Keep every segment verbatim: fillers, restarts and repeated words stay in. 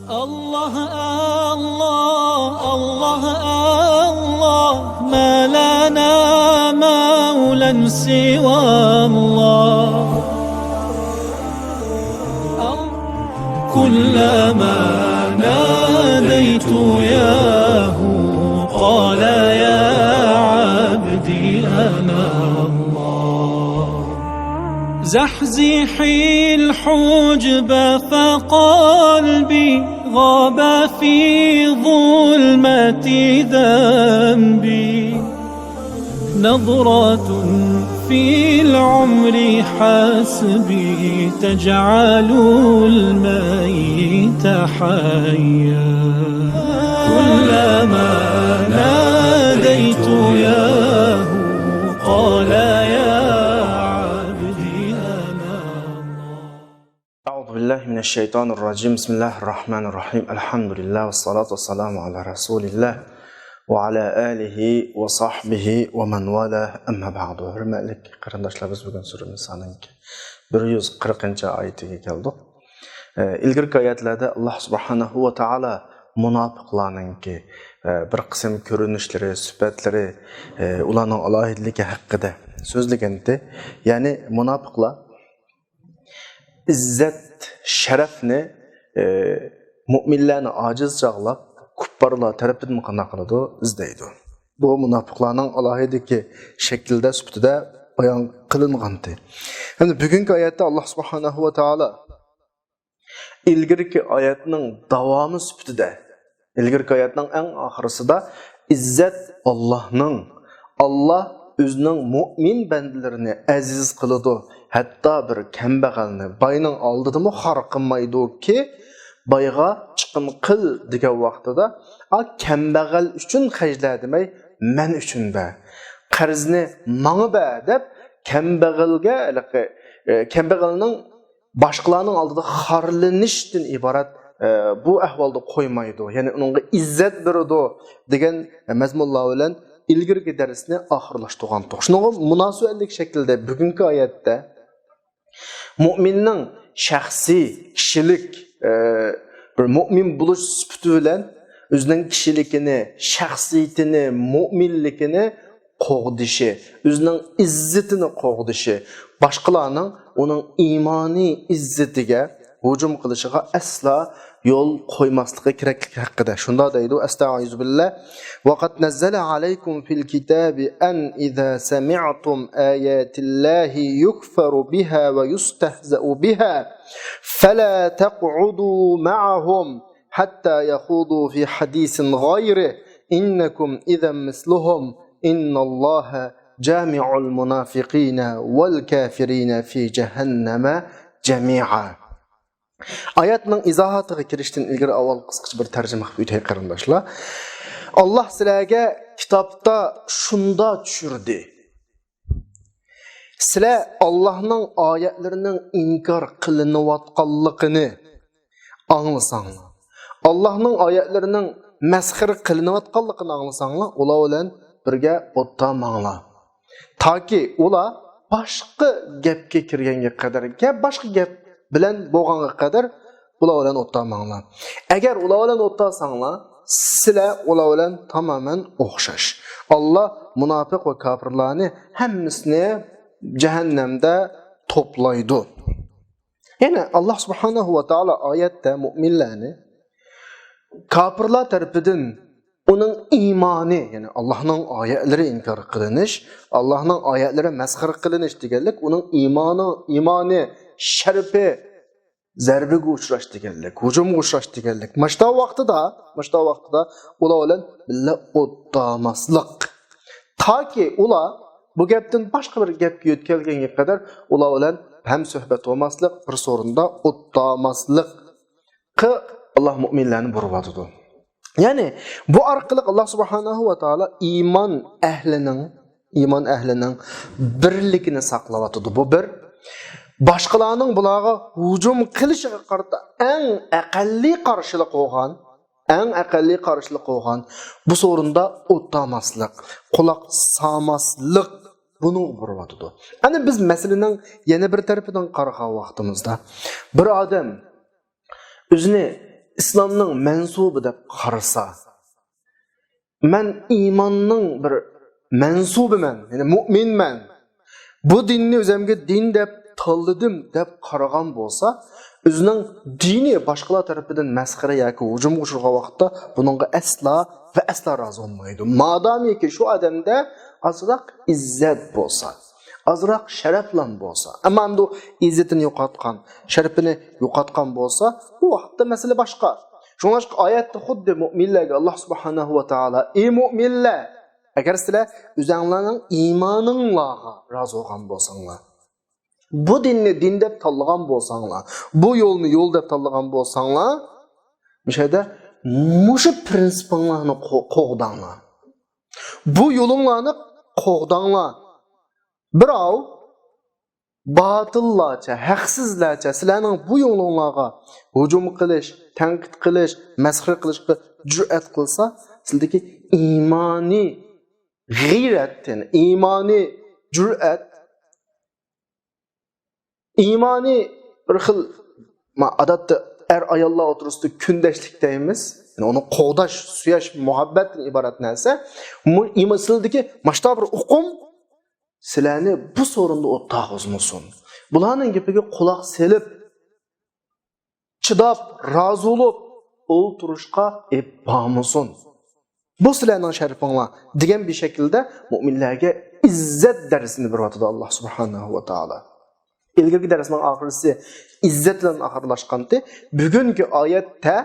الله، الله، الله، الله، ما لنا مولى سوى الله. كلما ناديت ياه قال يا عبدي أنا الله. زحزحي الحجب فقلبي غاب في ظلمة ذنبي. نظرة في العمر حسبي تجعل الميت حيا. كلما ناديت ياه قال يا عبدي أنا الله. أعوذ بالله من الشيطان الرجيم. بسم الله الرحمن الرحيم. الحمد لله والصلاة والسلام على رسول الله وعلى آله وصحبه ومن والاه. أما بعد. ھۆرمەتلىك قېرىنداشلار، بىز بۈگۈن سۈرە نىسانىڭكى بىر يۈز قىرىقىنچى ئايىتىگە كەلدۇق. ئە، ئىلگىرىكى ئايەتلەردە ئاللا سۇبھانەھۇ ۋە تائالا مۇناپىقلارنىڭكى، ئە، بىر قىسىم كۆرۈنۈشلىرى، سۈپەتلىرى، ئە، ئۇلارنىڭ ئالاھىدىلىكى ھەققىدە سۆزلىگەنىدى. يەنى مۇناپىقلار ئىززەت، شەرەپنى، ئى، مۇئمىنلەرنى ئاجىز چاغلاپ، كۇپپارلار تەرىپىدىن قانداق قىلىدۇ؟ ئىزدەيدۇ. بۇ مۇناپىقلارنىڭ ئالاھىدىلىكى شەكلىدە، سۈپىتىدە بايان قىلىنغانتى. ئەمدى بۈگۈنكى ئايەتتە ئاللا سۇبھانەھۇ ۋە تائالا ئىلگىرىكى ئايەتنىڭ داۋامى سۈپىتىدە، ئىلگىرىكى ئايەتنىڭ ئەڭ ئاخىرىسىدا ئىززەت ئاللاھنىڭ، ئاللا ئۆزىنىڭ مۇئمىن بەندىلىرىنى ئەزىز قىلىدۇ، ھەتتا بىر كەمبەغەلنى باينىڭ ئالدىدىمۇ خار قىلمايدۇكى، بايغا چىقىم قىل دېگەن ۋاقتىدا، ئا، كەمبەغەل ئۈچۈن خەجلە دېمەي، مەن ئۈچۈن بەر، قەرزنى ماڭا بەر دەپ، كەمبەغەلگە، ھېلىقى، ئە، كەمبەغەلنىڭ باشقىلارنىڭ ئالدىدا خارلىنىشتىن ئىبارەت، ئە، بۇ ئەھۋالدا قويمايدۇ، يەنى ئۇنىڭغا ئىززەت بېرىدۇ دېگەن مەزمۇنلار بىلەن ئىلگىرىكى دەرسنى ئاخىرلاشتۇرغانتۇق. شۇنىڭغا مۇناسىۋەتلىك شەكىلدە بۈگۈنكى ئايەتتە مۇئمىننىڭ شەخسىي، كىشىلىك، ئە، بىر مۇئمىن بولۇش سۈپىتى بىلەن ئۆزىنىڭ كىشىلىكىنى، شەخسىيىتىنى، مۇئمىنلىكىنى قوغدىشى، ئۆزىنىڭ ئىززىتىنى قوغدىشى، باشقىلارنىڭ ئۇنىڭ ئىمانىي ئىززىتىگە ھۇجۇم قىلىشىغا ئەسلا يول قويماسلىقى كېرەكلىكى ھەققىدە. شۇنداق دەيدۇ، ئەستەئىزۇ بىللا، وقد نزل عليكم في الكتاب أن إذا سمعتم آيات الله يكفر بها ويستهزأ بها فلا تقعدوا معهم حتى يخوضوا في حديث غيره إنكم إذا مثلهم إن الله جامع المنافقين والكافرين في جهنم جميعا. ئايەتنىڭ ئىزاھاتىغا كىرىشتىن ئىلگىرى ئاۋۋال قىسقىچە بىر تەرجىمە قىلىپ ئۆتەي، قېرىنداشلار. ئاللا سىلەرگە كىتابتا شۇندا چۈشۈردى. سىلەر ئاللانىڭ ئايەتلىرىنىڭ ئىنكار قىلىنىۋاتقانلىقىنى ئاڭلىساڭلار، ئاللانىڭ ئايەتلىرىنىڭ مەسخىرە قىلىنىۋاتقانلىقىنى ئاڭلىساڭلار، ئۇلار بىلەن بىرگە ئوتتا ماڭلار. تاكى ئۇلار باشقا گەپكە كىرگەنگە قەدەر، گەپ، باشقا گەپ بىلەن بولغانغا قەدەر ئۇلار بىلەن ئوتتا ماڭلار. ئەگەر ئۇلار بىلەن ئوتتا ساڭلار، سىلەر ئۇلار بىلەن تامامەن ئوخشاش. ئاللا مۇناپىق ۋە كاپىرلارنى ھەممىسىنى جەھەننەمدە توپلايدۇ. يەنى ئاللا سۇبھانەھۇ ۋە تائالا ئايەتتە مۇئمىنلارنى كاپىرلار تەرىپىدىن ئۇنىڭ ئىمانى، يەنى ئاللانىڭ ئايەتلىرى ئىنكار قىلىنىش، ئاللانىڭ ئايەتلىرى مەسخىرە قىلىنىش دېگەنلىك، ئۇنىڭ ئىمانى، ئىمانى، شەرىپى زەربىگە ئۇچراش دېگەنلىك، ھۇجۇمغا ئۇچراش دېگەنلىك. ماشتا ۋاقتىدا، ماشتا ۋاقتىدا ئۇلار بىلەن بىللە ئوتتاماسلىق. تاكى ئۇلار بۇ گەپتىن باشقا بىر گەپكە يۆتكەلگەنگە قەدەر ئۇلار بىلەن ھەم سۆھبەت بولماسلىق، بىر سورۇندا ئوتتاماسلىق. قى ئاللا مۇئمىنلارنى بۇرۇۋاتىدۇ. يەنى بۇ ئارقىلىق ئاللا سۇبھانەھۇ ۋە تائالا ئىمان ئەھلىنىڭ، ئىمان ئەھلىنىڭ بىرلىكىنى ساقلاۋاتىدۇ. بۇ بىر. باشقىلارنىڭ بۇلارغا ھۇجۇم قىلىشىغا قارىتا ئەڭ ئەقەللىي قارشىلىق بولغان، ئەڭ ئەقەللىي قارشىلىق بولغان بۇ سورۇندا ئوتتاماسلىق، قۇلاق سالماسلىق بۇنىڭغا بۇرۇۋاتىدۇ. ئەنە بىز مەسىلىنىڭ يەنە بىر تەرىپىدىن قارىغان ۋاقتىمىزدا، بىر ئادەم ئۆزىنى ئىسلامنىڭ مەنسۇبى دەپ قارىسا، مەن ئىماننىڭ بىر مەنسۇبىمەن، يەنى مۇئمىنمەن، بۇ دىننى ئۆزۈمگە دىن دەپ تاللىدىم دەپ قارىغان بولسا، ئۆزىنىڭ دىنى باشقىلار تەرىپىدىن مەسخىرە ياكى ھۇجۇمغا ئۇچرىغان ۋاقىتتا بۇنىڭغا ئەسلا ۋە ئەسلا رازى بولمايدۇ. مادامىكى شۇ ئادەمدە ئازراق ئىززەت بولسا، ئازراق شەرەپلەن بولسا، ئەمما ئەمدى ئىززىتىنى يوقاتقان، شەرىپىنى يوقاتقان بولسا، بۇ ۋاقىتتا مەسىلە باشقا. شۇڭلاشقا ئايەتتە خۇددى مۆمىنلەرگە ئاللا سۇبھانەھۇ ۋە تائالا، ئى مۆمىنلەر، ئەگەر سىلەر ئۆزەڭلارنىڭ ئىمانىڭلارغا رازى بولغان بولساڭلار، بۇ دىننى دىن دەپ تاللىغان بولساڭلار، بۇ يولنى يول دەپ تاللىغان بولساڭلار، مۇشۇ يەردە مۇشۇ پىرىنسىپىڭلارنى قو-، قوغداڭلار. بۇ يولۇڭلارنى قوغداڭلار. بىراۋ باتىللارچە، ھەقسىزلەرچە سىلەرنىڭ بۇ يولۇڭلارغا ھۇجۇم قىلىش، تەنقىد قىلىش، مەسخىرە قىلىشقا جۈرئەت قىلسا، سىلىدىكى ئىمانىي غەيرەت، يەنى ئىمانىي جۈرئەت، ئىمانىي بىر خىل، ما-، ئادەتتە ئەر-ئاياللار ئوتتۇرىسىدا كۈندەشلىك دەيمىز. يەنى ئۇنى قوغداش، سۆيۈش، مۇھەببەتتىن ئىبارەت نەرسە. مۇ-، ئىما-، سىلىدىكى ماشتا بىر ئۇقۇم سىلەرنى بۇ سورۇندا ئوتتاغا ئۇزمىسۇن. بۇلارنىڭ گېپىگە قۇلاق سېلىپ، چىداپ، رازى بولۇپ ئولتۇرۇشقا ئېلىپ بارمىسۇن. بۇ سىلەرنىڭ شەرىپىڭلار دېگەن بىر شەكىلدە مۆمىنلەرگە ئىززەت دەرسىنى بېرىۋاتىدۇ ئاللا سۇبھانەھۇ ۋە تائالا. ئىلگىرىكى دەرسنىڭ ئاخىرسى ئىززەت بىلەن ئاخىرلاشقانتى. بۈگۈنكى ئايەتتە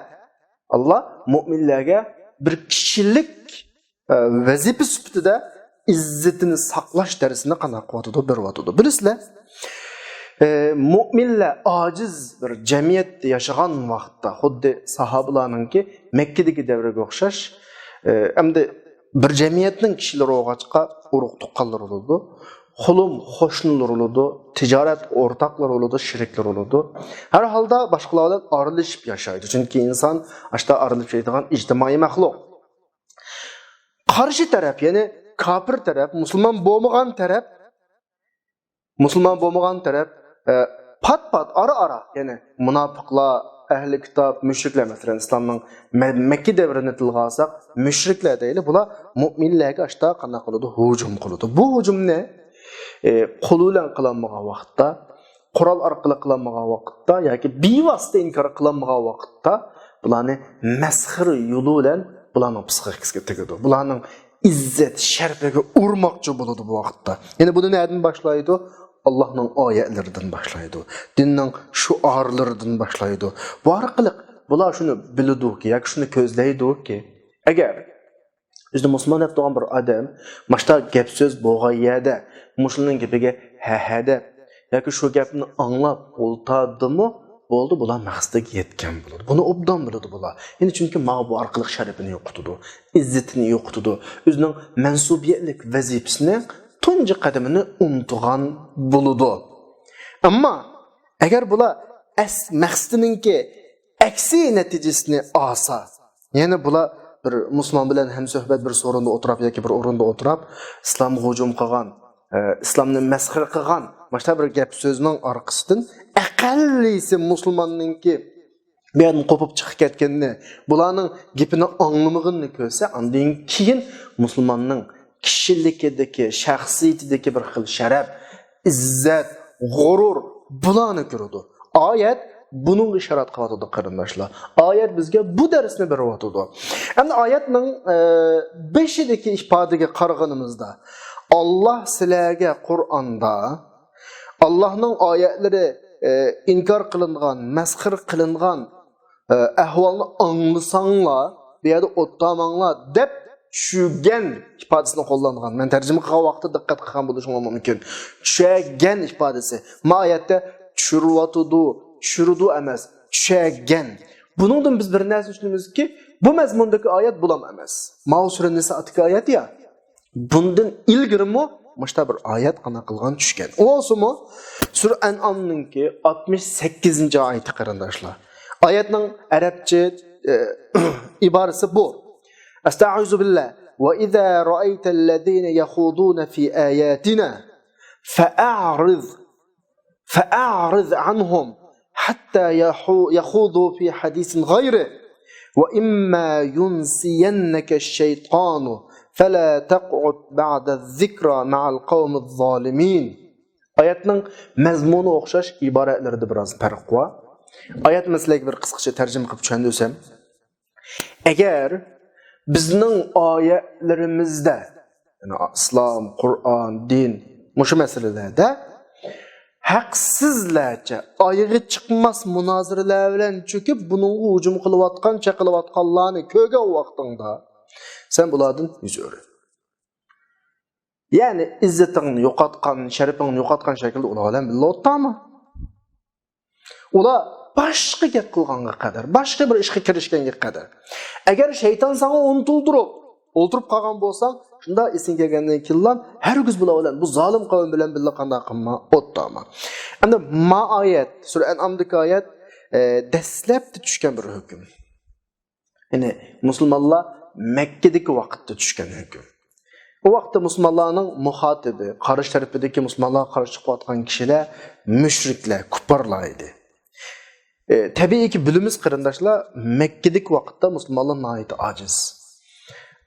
ئاللا مۆمىنلەرگە بىر كىشىلىك، ئە، ۋەزىپە سۈپىتىدە ئىززىتىنى ساقلاش دەرسىنى قانداق قىلىۋاتىدۇ، بېرىۋاتىدۇ. بىلىسىلەر، ئە، مۆمىنلەر ئاجىز بىر جەمئىيەتتە ياشىغان ۋاقىتتا، خۇددى ساھابىلارنىڭكى مەككىدىكى دەۋرىگە ئوخشاش، ئە، ئەمدى بىر جەمئىيەتنىڭ كىشىلىرى بولغاچقا، ئۇرۇق تۇغقانلىرى بولىدۇ، قولۇم قوشنىلىرى بولىدۇ، تىجارەت ئورتاقلىرى بولىدۇ، شېرىكلىرى بولىدۇ. ھەر ھالدا باشقىلار بىلەن ئارىلىشىپ ياشايدۇ. چۈنكى ئىنسان ئاشتا ئارىلىشىپ ياشايدىغان ئىجتىمائىي مەخلۇق. قارشى تەرەپ، يەنى كاپىر تەرەپ، مۇسۇلمان بولمىغان تەرەپ، مۇسۇلمان بولمىغان تەرەپ، ئە، پات-پات، ئارا-ئارا، يەنى مۇناپىقلار، ئەھلى كىتاب، مۇشرىكلار، مەسىلەن، ئىسلامنىڭ مە-، مەككە دەۋرىنى تىلغا ئالساق، مۇشرىكلار دەيلى، بۇلار مۆمىنلەرگە ئاشتا قانداق قىلىدۇ؟ ھۇجۇم قىلىدۇ. بۇ ھۇجۇمنى، ئى، قولى بىلەن قىلالمىغان ۋاقىتتا، قورال ئارقىلىق قىلالمىغان ۋاقىتتا ياكى بىۋاسىتە ئىنكار قىلالمىغان ۋاقىتتا بۇلارنى مەسخىرە يولى بىلەن بۇلارنىڭ پسىخىكىسىگە تېگىدۇ. بۇلارنىڭ ئىززەت شەرىپىگە ئۇرماقچى بولىدۇ بۇ ۋاقىتتا. يەنى بۇنى نەدىن باشلايدۇ؟ ئاللانىڭ ئايەتلىرىدىن باشلايدۇ. دىننىڭ شوئارلىرىدىن باشلايدۇ. بۇ ئارقىلىق بۇلار شۇنى بىلىدۇكى ياكى شۇنى كۆزلەيدۇكى، ئەگەر ئۆزىنى مۇسۇلمان دەپ تۇرغان بىر ئادەم ماشتا گەپ سۆز بولغان يەردە مۇشۇنىڭ گېپىگە ھە ھە دەپ ياكى شۇ گەپنى ئاڭلاپ ئولتاردىمۇ، بولدى، بۇلار مەقسىتىگە يەتكەن بولىدۇ. بۇنى ئوبدان بىلىدۇ بۇلار. يەنى چۈنكى ماۋۇ بۇ ئارقىلىق شەرىپىنى يوقىتىدۇ، ئىززىتىنى يوقىتىدۇ، ئۆزىنىڭ مەنسۇبىيەتلىك ۋەزىپىسىنى تۇنجى قەدىمىنى ئۇنتۇغان بولىدۇ. ئەمما ئەگەر بۇلار ئەس-، مەقسىتىنىڭكى ئەكسى نەتىجىسىنى ئالسا، يەنى بۇلار بىر مۇسۇلمان بىلەن ھەمسۆھبەت بىر سورۇندا ئولتۇراپ ياكى بىر ئورۇندا ئولتۇراپ، ئىسلامغا ھۇجۇم قىلغان، ئە، ئىسلامنى مەسخىرە قىلغان، ماشتا بىر گەپ سۆزنىڭ ئارقىسىدىن ئەقەللىسى مۇسۇلماننىڭكى بۇ يەردىن قوپۇپ چىقىپ كەتكىنىنى، بۇلارنىڭ گېپىنى ئاڭلىمىغىنىنى كۆرسە، ئاندىن كېيىن مۇسۇلماننىڭ كىشىلىكىدىكى، شەخسىيىتىدىكى بىر خىل شەرەپ، ئىززەت، غۇرۇر، بۇلارنى كۆرىدۇ. ئايەت بۇنىڭغا ئىشارەت قىلىۋاتىدۇ، قېرىنداشلار. ئايەت بىزگە بۇ دەرسنى بېرىۋاتىدۇ. ئەمدى ئايەتنىڭ، ئە، بېشىدىكى ئىپادىگە قارىغىنىمىزدا، ئاللا سىلەرگە قۇرئاندا ئاللانىڭ ئايەتلىرى، ئە، ئىنكار قىلىنغان، مەسخىرە قىلىنغان، ئە، ئەھۋالنى ئاڭلىساڭلار، بۇ يەردە ئولتۇرماڭلار دەپ چۈشۈرگەن ئىپادىسىنى قوللانغان. مەن تەرجىمە قىلغان ۋاقىتتا دىققەت قىلغان بولۇشۇڭلار مۇمكىن. چۈشۈرگەن ئىپادىسى. ما ئايەتتە چۈشۈرۈۋاتىدۇ، چۈشۈرىدۇ ئەمەس، چۈشۈرگەن. بۇنىڭدىن بىز بىر نەرسە چۈشىنىمىزكى، بۇ مەزمۇندىكى ئايەت بۇلام ئەمەس. ماۋۇ سۈرە نىسادىكى ئايەت يا. بۇندىن ئىلگىرىمۇ مۇشتا بىر ئايەت قانداق قىلغان چۈشكەن. ئۇ بولسىمۇ، سۈرە ئەنئامنىڭكى ئاتمىش سەككىزىنچى ئايىتى، قېرىنداشلار. ئايەتنىڭ ئەرەبچە، ئە، ئىبارىسى بۇ. ئەستەئىزۇ بىللا. وَإِذَا رَأَيْتَ الَّذِينَ يَخُوضُونَ فِي آيَاتِنَا فَأَعْرِضْ فَأَعْرِضْ عَنْهُمْ حَتَّى يَخُوضُوا فِي حَدِيثٍ غَيْرِهِ وَإِمَّا يُنْسِيَنَّكَ الشَّيْطَانُ فَلَا تَقْعُدْ بَعْدَ الذِّكْرَى مَعَ الْقَوْمِ الظَّالِمِينَ. ئايەتنىڭ مەزمۇنى ئوخشاش، ئىبارەتلىرىدە بىراز پەرق بار. ئايەتنى سىلەرگە بىر قىسقىچە تەرجىمە قىلىپ چۈشەندۈرسەم، ئەگەر بىزنىڭ ئايەتلىرىمىزدە، يەنى ئىسلام، قۇرئان، دىن، مۇشۇ مەسىلىلەردە ھەقسىزلەرچە ئايىغى چىقماس مۇنازىرىلەر بىلەن چۆكۈپ، بۇنىڭغا ھۇجۇم قىلىۋاتقان، چېقىلىۋاتقانلارنى كۆرگەن ۋاقتىڭدا، سەن بۇلاردىن يۈز ئۆرۈ. يەنى ئىززىتىڭنى يوقاتقان، شەرىپىڭنى يوقاتقان شەكىلدە ئۇلار بىلەن بىللە ئولتۇرما. ئۇلار باشقا گەپ قىلغانغا قەدەر، باشقا بىر ئىشقا كىرىشكەنگە قەدەر. ئەگەر شەيتان ساڭا ئۇنتۇلدۇرۇپ ئولتۇرۇپ قالغان بولساڭ، شۇنداق ئېسىڭگە كەلگەندىن كېيىنلا ھەرگىز بۇلار بىلەن، بۇ زالىم قەۋم بىلەن بىللە قانداق قىلما، ئولتۇرما. ئەمدى ما ئايەت، سۈرە ئەنئامدىكى ئايەت، ئە، دەسلەپتە چۈشكەن بىر ھۆكۈم. يەنى مۇسۇلمانلار مەككىدىكى ۋاقىتتا چۈشكەن ھۆكۈم. ئۇ ۋاقىتتا مۇسۇلمانلارنىڭ مۇخاتىبى، قارشى تەرىپىدىكى مۇسۇلمانلارغا قارشى چىقىۋاتقان كىشىلەر مۇشرىكلار، كۇپپارلار ئىدى. ئە، تەبىئىيكى، بىلىمىز قېرىنداشلار، مەككىدىكى ۋاقىتتا مۇسۇلمانلار ناھايىتى ئاجىز.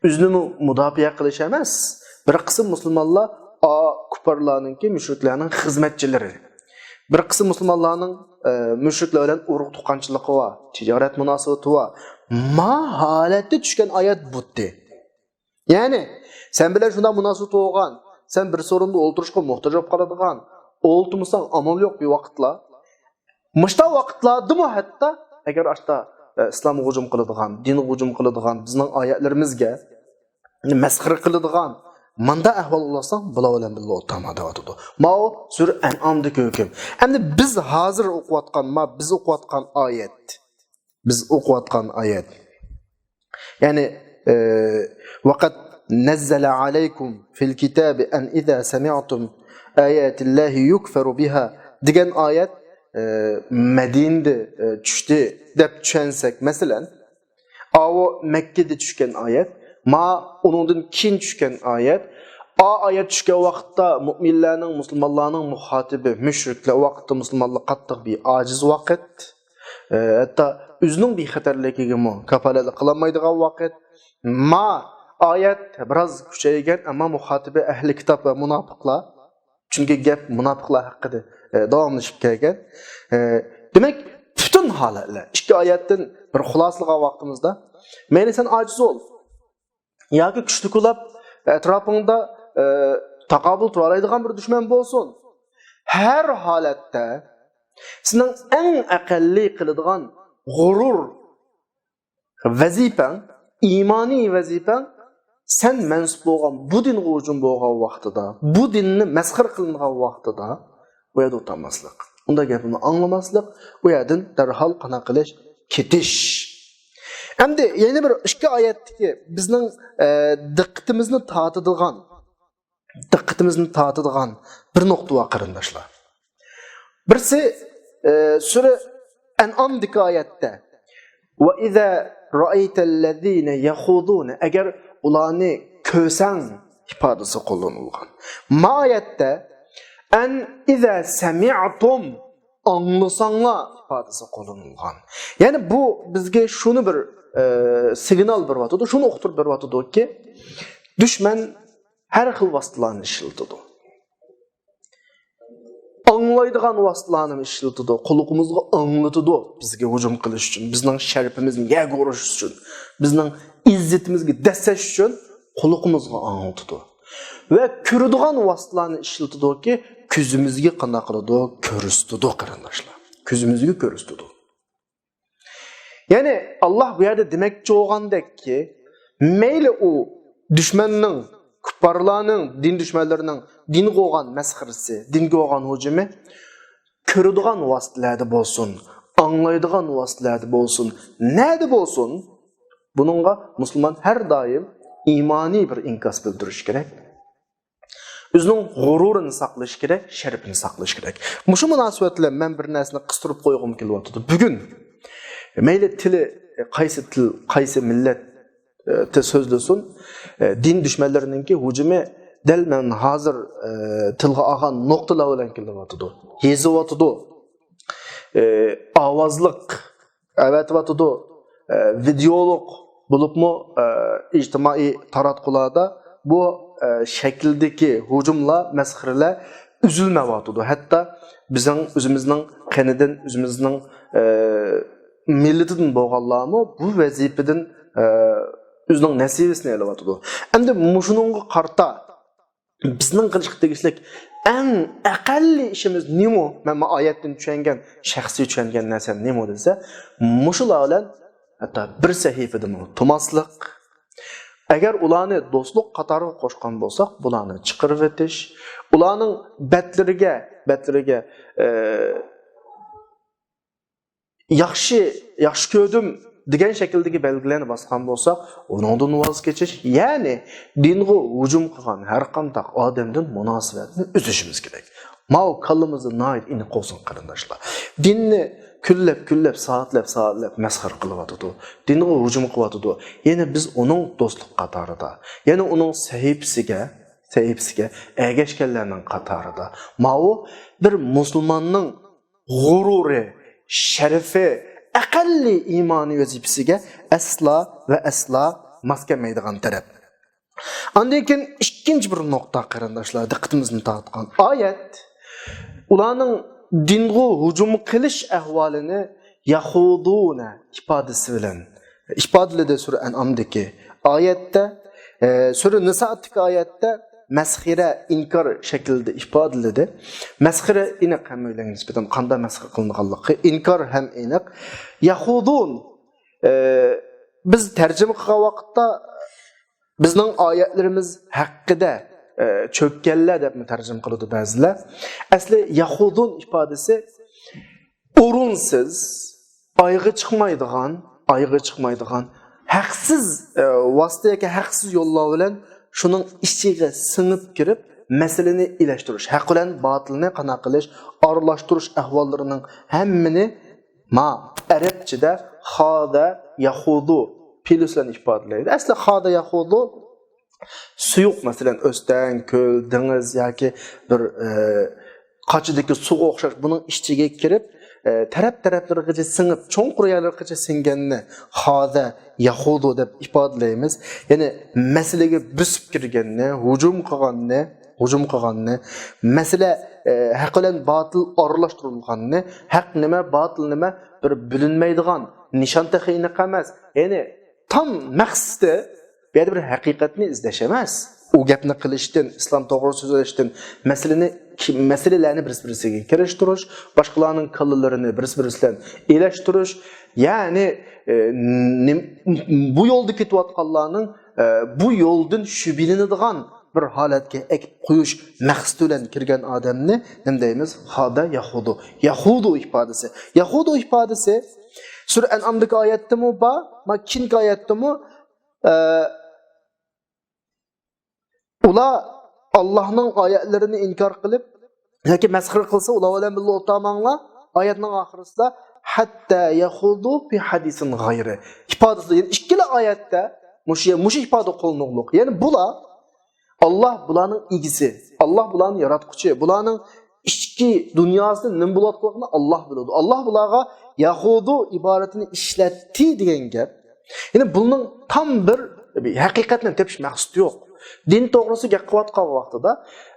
ئۆزىنىمۇ مۇداپىئە قىلىش ئەمەس، بىر قىسىم مۇسۇلمانلار ئا، كۇپپارلارنىڭكى، مۇشرىكلارنىڭ خىزمەتچىلىرى. بىر قىسىم مۇسۇلمانلارنىڭ، ئە، مۇشرىكلار بىلەن ئۇرۇق تۇغقانچىلىقى بار، تىجارەت مۇناسىۋىتى بار. ما ھالەتتە چۈشكەن ئايەت بۇتتى. يەنى، سەن بىلەن شۇنداق مۇناسىۋىتى بولغان، سەن بىر سورۇندا ئولتۇرۇشقا موھتاج بولۇپ قالىدىغان، ئولتۇرمىساڭ ئامال يوق بىر ۋاقىتلار. مۇشتا ۋاقىتلاردىمۇ ھەتتا ئەگەر ئاشتا، ئە، ئىسلامغا ھۇجۇم قىلىدىغان، دىنغا ھۇجۇم قىلىدىغان، بىزنىڭ ئايەتلىرىمىزگە مەسخىرە قىلىدىغان ماندا ئەھۋال بولساڭ، بۇلار بىلەن بىللە ئولتۇرما دەۋاتىدۇ. ماۋۇ سۈرە ئەنئامدىكى ھۆكۈم. ئەمدى بىز ھازىر ئوقۇۋاتقان، ما، بىز ئوقۇۋاتقان ئايەت. بىز ئوقۇۋاتقان ئايەت. يەنى، ئە، «وَقَدْ نَزَّلَ عَلَيْكُمْ فِي الْكِتَابِ أَنْ إِذَا سَمِعْتُمْ آيَاتِ اللَّهِ يُكْفَرُ بِهَا» دېگەن ئايەت، ئە، مەدىنىدە، ئە، چۈشتى دەپ چۈشەنسەك، مەسىلەن، ئاۋۇ مەككىدە چۈشكەن ئايەت، ما ئۇنىڭدىن كېيىن چۈشكەن ئايەت، ئا ئايەت چۈشكەن ۋاقىتتا مۇئمىنلارنىڭ، مۇسۇلمانلارنىڭ مۇخاتىبى مۇشرىكلار، ۋاقىتتا مۇسۇلمانلار قاتتىق بىر ئاجىز ۋاقىت. ئە، ھەتتا ئۆزىنىڭ بىخەتەرلىكىگىمۇ كاپالەتلىك قىلالمايدىغان ۋاقىت. ما ئايەت بىراز كۈچەيگەن، ئەمما مۇخاتىبى ئەھلى كىتاب ۋە مۇناپىقلار. چۈنكى گەپ مۇناپىقلار ھەققىدە، ئە، داۋاملىشىپ كەلگەن. ئە، دېمەك، پۈتۈن ھالەتلەر، ئىككى ئايەتتىن بىر خۇلاسىلىغان ۋاقتىمىزدا، مەيلى سەن ئاجىز بول، ياكى كۈچلۈك بولاپ، ئەتراپىڭدا، ئە، تاقابىل تۇرالايدىغان بىر دۈشمەن بولسۇن. ھەر ھالەتتە سېنىڭ ئەڭ ئەقەللىي قىلىدىغان غۇرۇر ۋەزىپەڭ، ئىمانىي ۋەزىپەڭ، سەن مەنسۇپ بولغان بۇ دىنغا ھۇجۇم بولغان ۋاقتىدا، بۇ دىننى مەسخىرە قىلىنغان ۋاقتىدا، ئۇ يەردە ئولتۇرماسلىق. ئۇنداق گەپنى ئاڭلىماسلىق، ئۇ يەردىن دەرھال قانداق قىلىش؟ كېتىش. ئەمدى يەنە بىر ئىككى ئايەتتىكى بىزنىڭ، ئە، دىققىتىمىزنى تارتىدىغان، دىققىتىمىزنى تارتىدىغان بىر نۇقتا بار، قېرىنداشلار. بىرسى، ئە، سۈرە ئەنئامدىكى ئايەتتە، «وَإِذَا رَأَيْتَ الَّذِينَ يَخُوضُونَ»، ئەگەر ئۇلارنى كۆرسەڭ ئىپادىسى قوللىنىلغان. ما ئايەتتە، «أَنْ إِذَا سَمِعْتُمْ»، ئاڭلىساڭلار ئىپادىسى قوللىنىلغان. يەنى بۇ بىزگە شۇنى بىر، ئە، سىگنال بېرىۋاتىدۇ، شۇنى ئۇقتۇرۇپ بېرىۋاتىدۇكى، دۈشمەن ھەر خىل ۋاسىتىلارنى ئىشلىتىدۇ. ئاڭلايدىغان ۋاسىتىلارنى ئىشلىتىدۇ، قۇلىقىمىزغا ئاڭلىتىدۇ، بىزگە ھۇجۇم قىلىش ئۈچۈن، بىزنىڭ شەرىپىمىزنى يەرگە ئۇرۇش ئۈچۈن، بىزنىڭ ئىززىتىمىزگە دەسسەش ئۈچۈن قۇلىقىمىزغا ئاڭلىتىدۇ. ۋە كۆرىدىغان ۋاسىتىلارنى ئىشلىتىدۇكى، كۆزىمىزگە قانداق قىلىدۇ؟ كۆرسىتىدۇ، قېرىنداشلار. كۆزىمىزگە كۆرسىتىدۇ. يەنى، ئاللاھ بۇ يەردە دېمەكچى بولغاندەككى، مەيلى ئۇ دۈشمەننىڭ، كۇپپارلارنىڭ، دىن دۈشمەنلىرىنىڭ دىنغا بولغان مەسخىرىسى، دىنگە بولغان ھۇجۇمى كۆرىدىغان ۋاسىتىلەردە بولسۇن، ئاڭلايدىغان ۋاسىتىلەردە بولسۇن، نەدە بولسۇن، بۇنىڭغا مۇسۇلمان ھەر دائىم ئىمانىي بىر ئىنكاس بىلدۈرۈشى كېرەك. ئۆزىنىڭ غۇرۇرىنى ساقلىشى كېرەك، شەرىپىنى ساقلىشى كېرەك. مۇشۇ مۇناسىۋەت بىلەن مەن بىر نەرسىنى قىستۇرۇپ قويغۇم كېلىۋاتىدۇ. بۈگۈن مەيلى تىلى قايسى تىل، قايسى مىللەت، ئە، تىل سۆزلىسۇن، ئە، دىن دۈشمەنلىرىنىڭكى ھۇجۇمى دەل مەن ھازىر، ئە، تىلغا ئالغان نۇقتىلار بىلەن كېلىۋاتىدۇ. يېزىۋاتىدۇ. ئە، ئاۋازلىق ئەۋەتىۋاتىدۇ. ئە، ۋىدېئولۇق بولۇپمۇ، ئە، ئىجتىمائىي تاراتقۇلاردا بۇ، ئە، شەكىلدىكى ھۇجۇملار، مەسخىرىلەر ئۈزۈلمەيۋاتىدۇ. ھەتتا بىزنىڭ ئۆزىمىزنىڭ قېنىدىن، ئۆزىمىزنىڭ، ئە، مىللىتىدىن بولغانلارمۇ بۇ ۋەزىپىدىن، ئە، ئۆزىنىڭ نەسىۋىسىنى ئېلىۋاتىدۇ. ئەمدى مۇشۇنىڭغا قارىتا بىزنىڭ قىلىشقا تېگىشلىك ئەڭ ئەقەللىي ئىشىمىز نېمە؟ مەن ما ئايەتتىن چۈشەنگەن، شەخسىي چۈشەنگەن نەرسەم نېمە دېسە، مۇشۇلار بىلەن ھەتتا بىر سەھىپىدىمۇ تۇماسلىق. ئەگەر ئۇلارنى دوستلۇق قاتارىغا قوشقان بولساق، بۇلارنى چىقىرىۋېتىش، ئۇلارنىڭ بەتلىرىگە، بەتلىرىگە، ئە، ياخشى، ياخشى كۆردۈم دېگەن شەكىلدىكى بەلگىلەرنى باسقان بولساق، ئۇنىڭدىن ۋاز كېچىش، يەنى دىنغا ھۇجۇم قىلغان ھەر قانداق ئادەمدىن مۇناسىۋەتنى ئۈزۈشىمىز كېرەك. ماۋۇ كاللىمىزدا ناھايىتى ئېنىق بولسۇن، قېرىنداشلار. دىننى كۈنلەپ، كۈنلەپ، سائەتلەپ، سائەتلەپ مەسخىرە قىلىۋاتىدۇ. دىنغا ھۇجۇم قىلىۋاتىدۇ. يەنى بىز ئۇنىڭ دوستلۇق قاتارىدا، يەنى ئۇنىڭ سەھىپىسىگە، سەھىپىسىگە ئەگەشكەنلەرنىڭ قاتارىدا. ماۋۇ بىر مۇسۇلماننىڭ غۇرۇرى، شەرىپى، ئەقەللىي ئىمانىي ۋەزىپىسىگە ئەسلا ۋە ئەسلا ماس كەلمەيدىغان تەرەپ. ئاندىن كېيىن ئىككىنچى بىر نۇقتا، قېرىنداشلار، دىققىتىمىزنى تارتقان ئايەت، ئۇلارنىڭ دىنغا ھۇجۇم قىلىش ئەھۋالىنى يەخۇدۇنە ئىپادىسى بىلەن ئىپادىلىدى سۈرە ئەنئامدىكى ئايەتتە، ئە، سۈرە نىسادىكى ئايەتتە مەسخىرە، ئىنكار شەكلىدە ئىپادىلىدى. مەسخىرە ئېنىق ھەممەيلەنگە نىسبەتەن قانداق مەسخىرە قىلىنغانلىقى، ئىنكار ھەم ئېنىق. يەخۇدۇن، ئە، بىز تەرجىمە قىلغان ۋاقىتتا بىزنىڭ ئايەتلىرىمىز ھەققىدە، ئە، چۆككەنلەر دەپمۇ تەرجىمە قىلىدۇ بەزىلەر. ئەسلى يەخۇدۇن ئىپادىسى ئورۇنسىز، ئايىغى چىقمايدىغان، ئايىغى چىقمايدىغان، ھەقسىز، ئە، ۋاسىتە ياكى ھەقسىز يوللار بىلەن شۇنىڭ ئىچىگە سىڭىپ كىرىپ، مەسىلىنى ئىلەشتۈرۈش، ھەق بىلەن باتىلنى قانداق قىلىش، ئارىلاشتۇرۇش ئەھۋاللىرىنىڭ ھەممىنى ما ئەرەبچىدە خادە يەخۇدۇ پېئىلى بىلەن ئىپادىلەيدۇ. ئەسلى خادە يەخۇدۇ سۇيۇق، مەسىلەن، ئۆستەڭ، كۆل، دېڭىز ياكى بىر، ئە، قاچىدىكى سۇغا ئوخشاش بۇنىڭ ئىچىگە كىرىپ، ئە، تەرەپ-تەرەپلىرىگىچە سىڭىپ، چوڭقۇر يەرلىرىگىچە سىڭگەننى خادە يەخۇدۇ دەپ ئىپادىلەيمىز. يەنى مەسىلىگە بۆسۈپ كىرگەننى، ھۇجۇم قىلغاننى، ھۇجۇم قىلغاننى، مەسىلە، ئە، ھەق بىلەن باتىل ئارىلاشتۇرۇلغاننى، ھەق نېمە، باتىل نېمە بىر بىلىنمەيدىغان، نىشان تېخى ئېنىق ئەمەس. يەنى تام مەقسىتى بۇ يەردە بىر ھەقىقەتنى ئىزدەش ئەمەس. ئۇ گەپنى قىلىشتىن، ئىسلام توغرا سۆزلەشتىن، مەسىلىنى، مەسىلىلەرنى بىرسى-بىرسىگە كىرىشتۈرۈش، باشقىلارنىڭ كاللىلىرىنى بىرسى-بىرسى بىلەن ئېلەشتۈرۈش، يەنى، ئە، نېم-، بۇ يولدا كېتىۋاتقانلارنىڭ، ئە، بۇ يولدىن شۈبھىلىنىدىغان بىر ھالەتكە ئەكىپ قويۇش مەقسىتى بىلەن كىرگەن ئادەمنى نېمە دەيمىز؟ خادە يەخۇدۇ. يەخۇدۇ ئىپادىسى. يەخۇدۇ ئىپادىسى سۈرە ئەنئامدىكى ئايەتتىمۇ بار، ما كېيىنكى ئايەتتىمۇ، ئە، ئۇلار ئاللاھنىڭ ئايەتلىرىنى ئىنكار قىلىپ ياكى مەسخىرە قىلسا، ئۇلار بىلەن بىللە ئولتۇرماڭلار. ئايەتنىڭ ئاخىرىسىدا، ھەتتا يەخۇدۇ فى ھەدىسىن غەيرى ئىپادىسىدە، يەنى ئىككىلا ئايەتتە مۇشۇ، مۇشۇ ئىپادە قوللىنىلغانلىق. يەنى بۇلار، ئاللاھ بۇلارنىڭ ئىگىسى، ئاللاھ بۇلارنىڭ ياراتقۇچى، بۇلارنىڭ ئىچكى دۇنياسىدا نېمە بولۇۋاتقانلىقىنى ئاللاھ بىلىدۇ. ئاللاھ بۇلارغا يەخۇدۇ ئىبارىتىنى ئىشلەتتى دېگەن گەپ. يەنى بۇنىڭ تام بىر، بىر ھەقىقەتنى تېپىش مەقسىتى يوق. دىن توغرىسىدا گەپ قىلىۋاتقان ۋاقتىدا،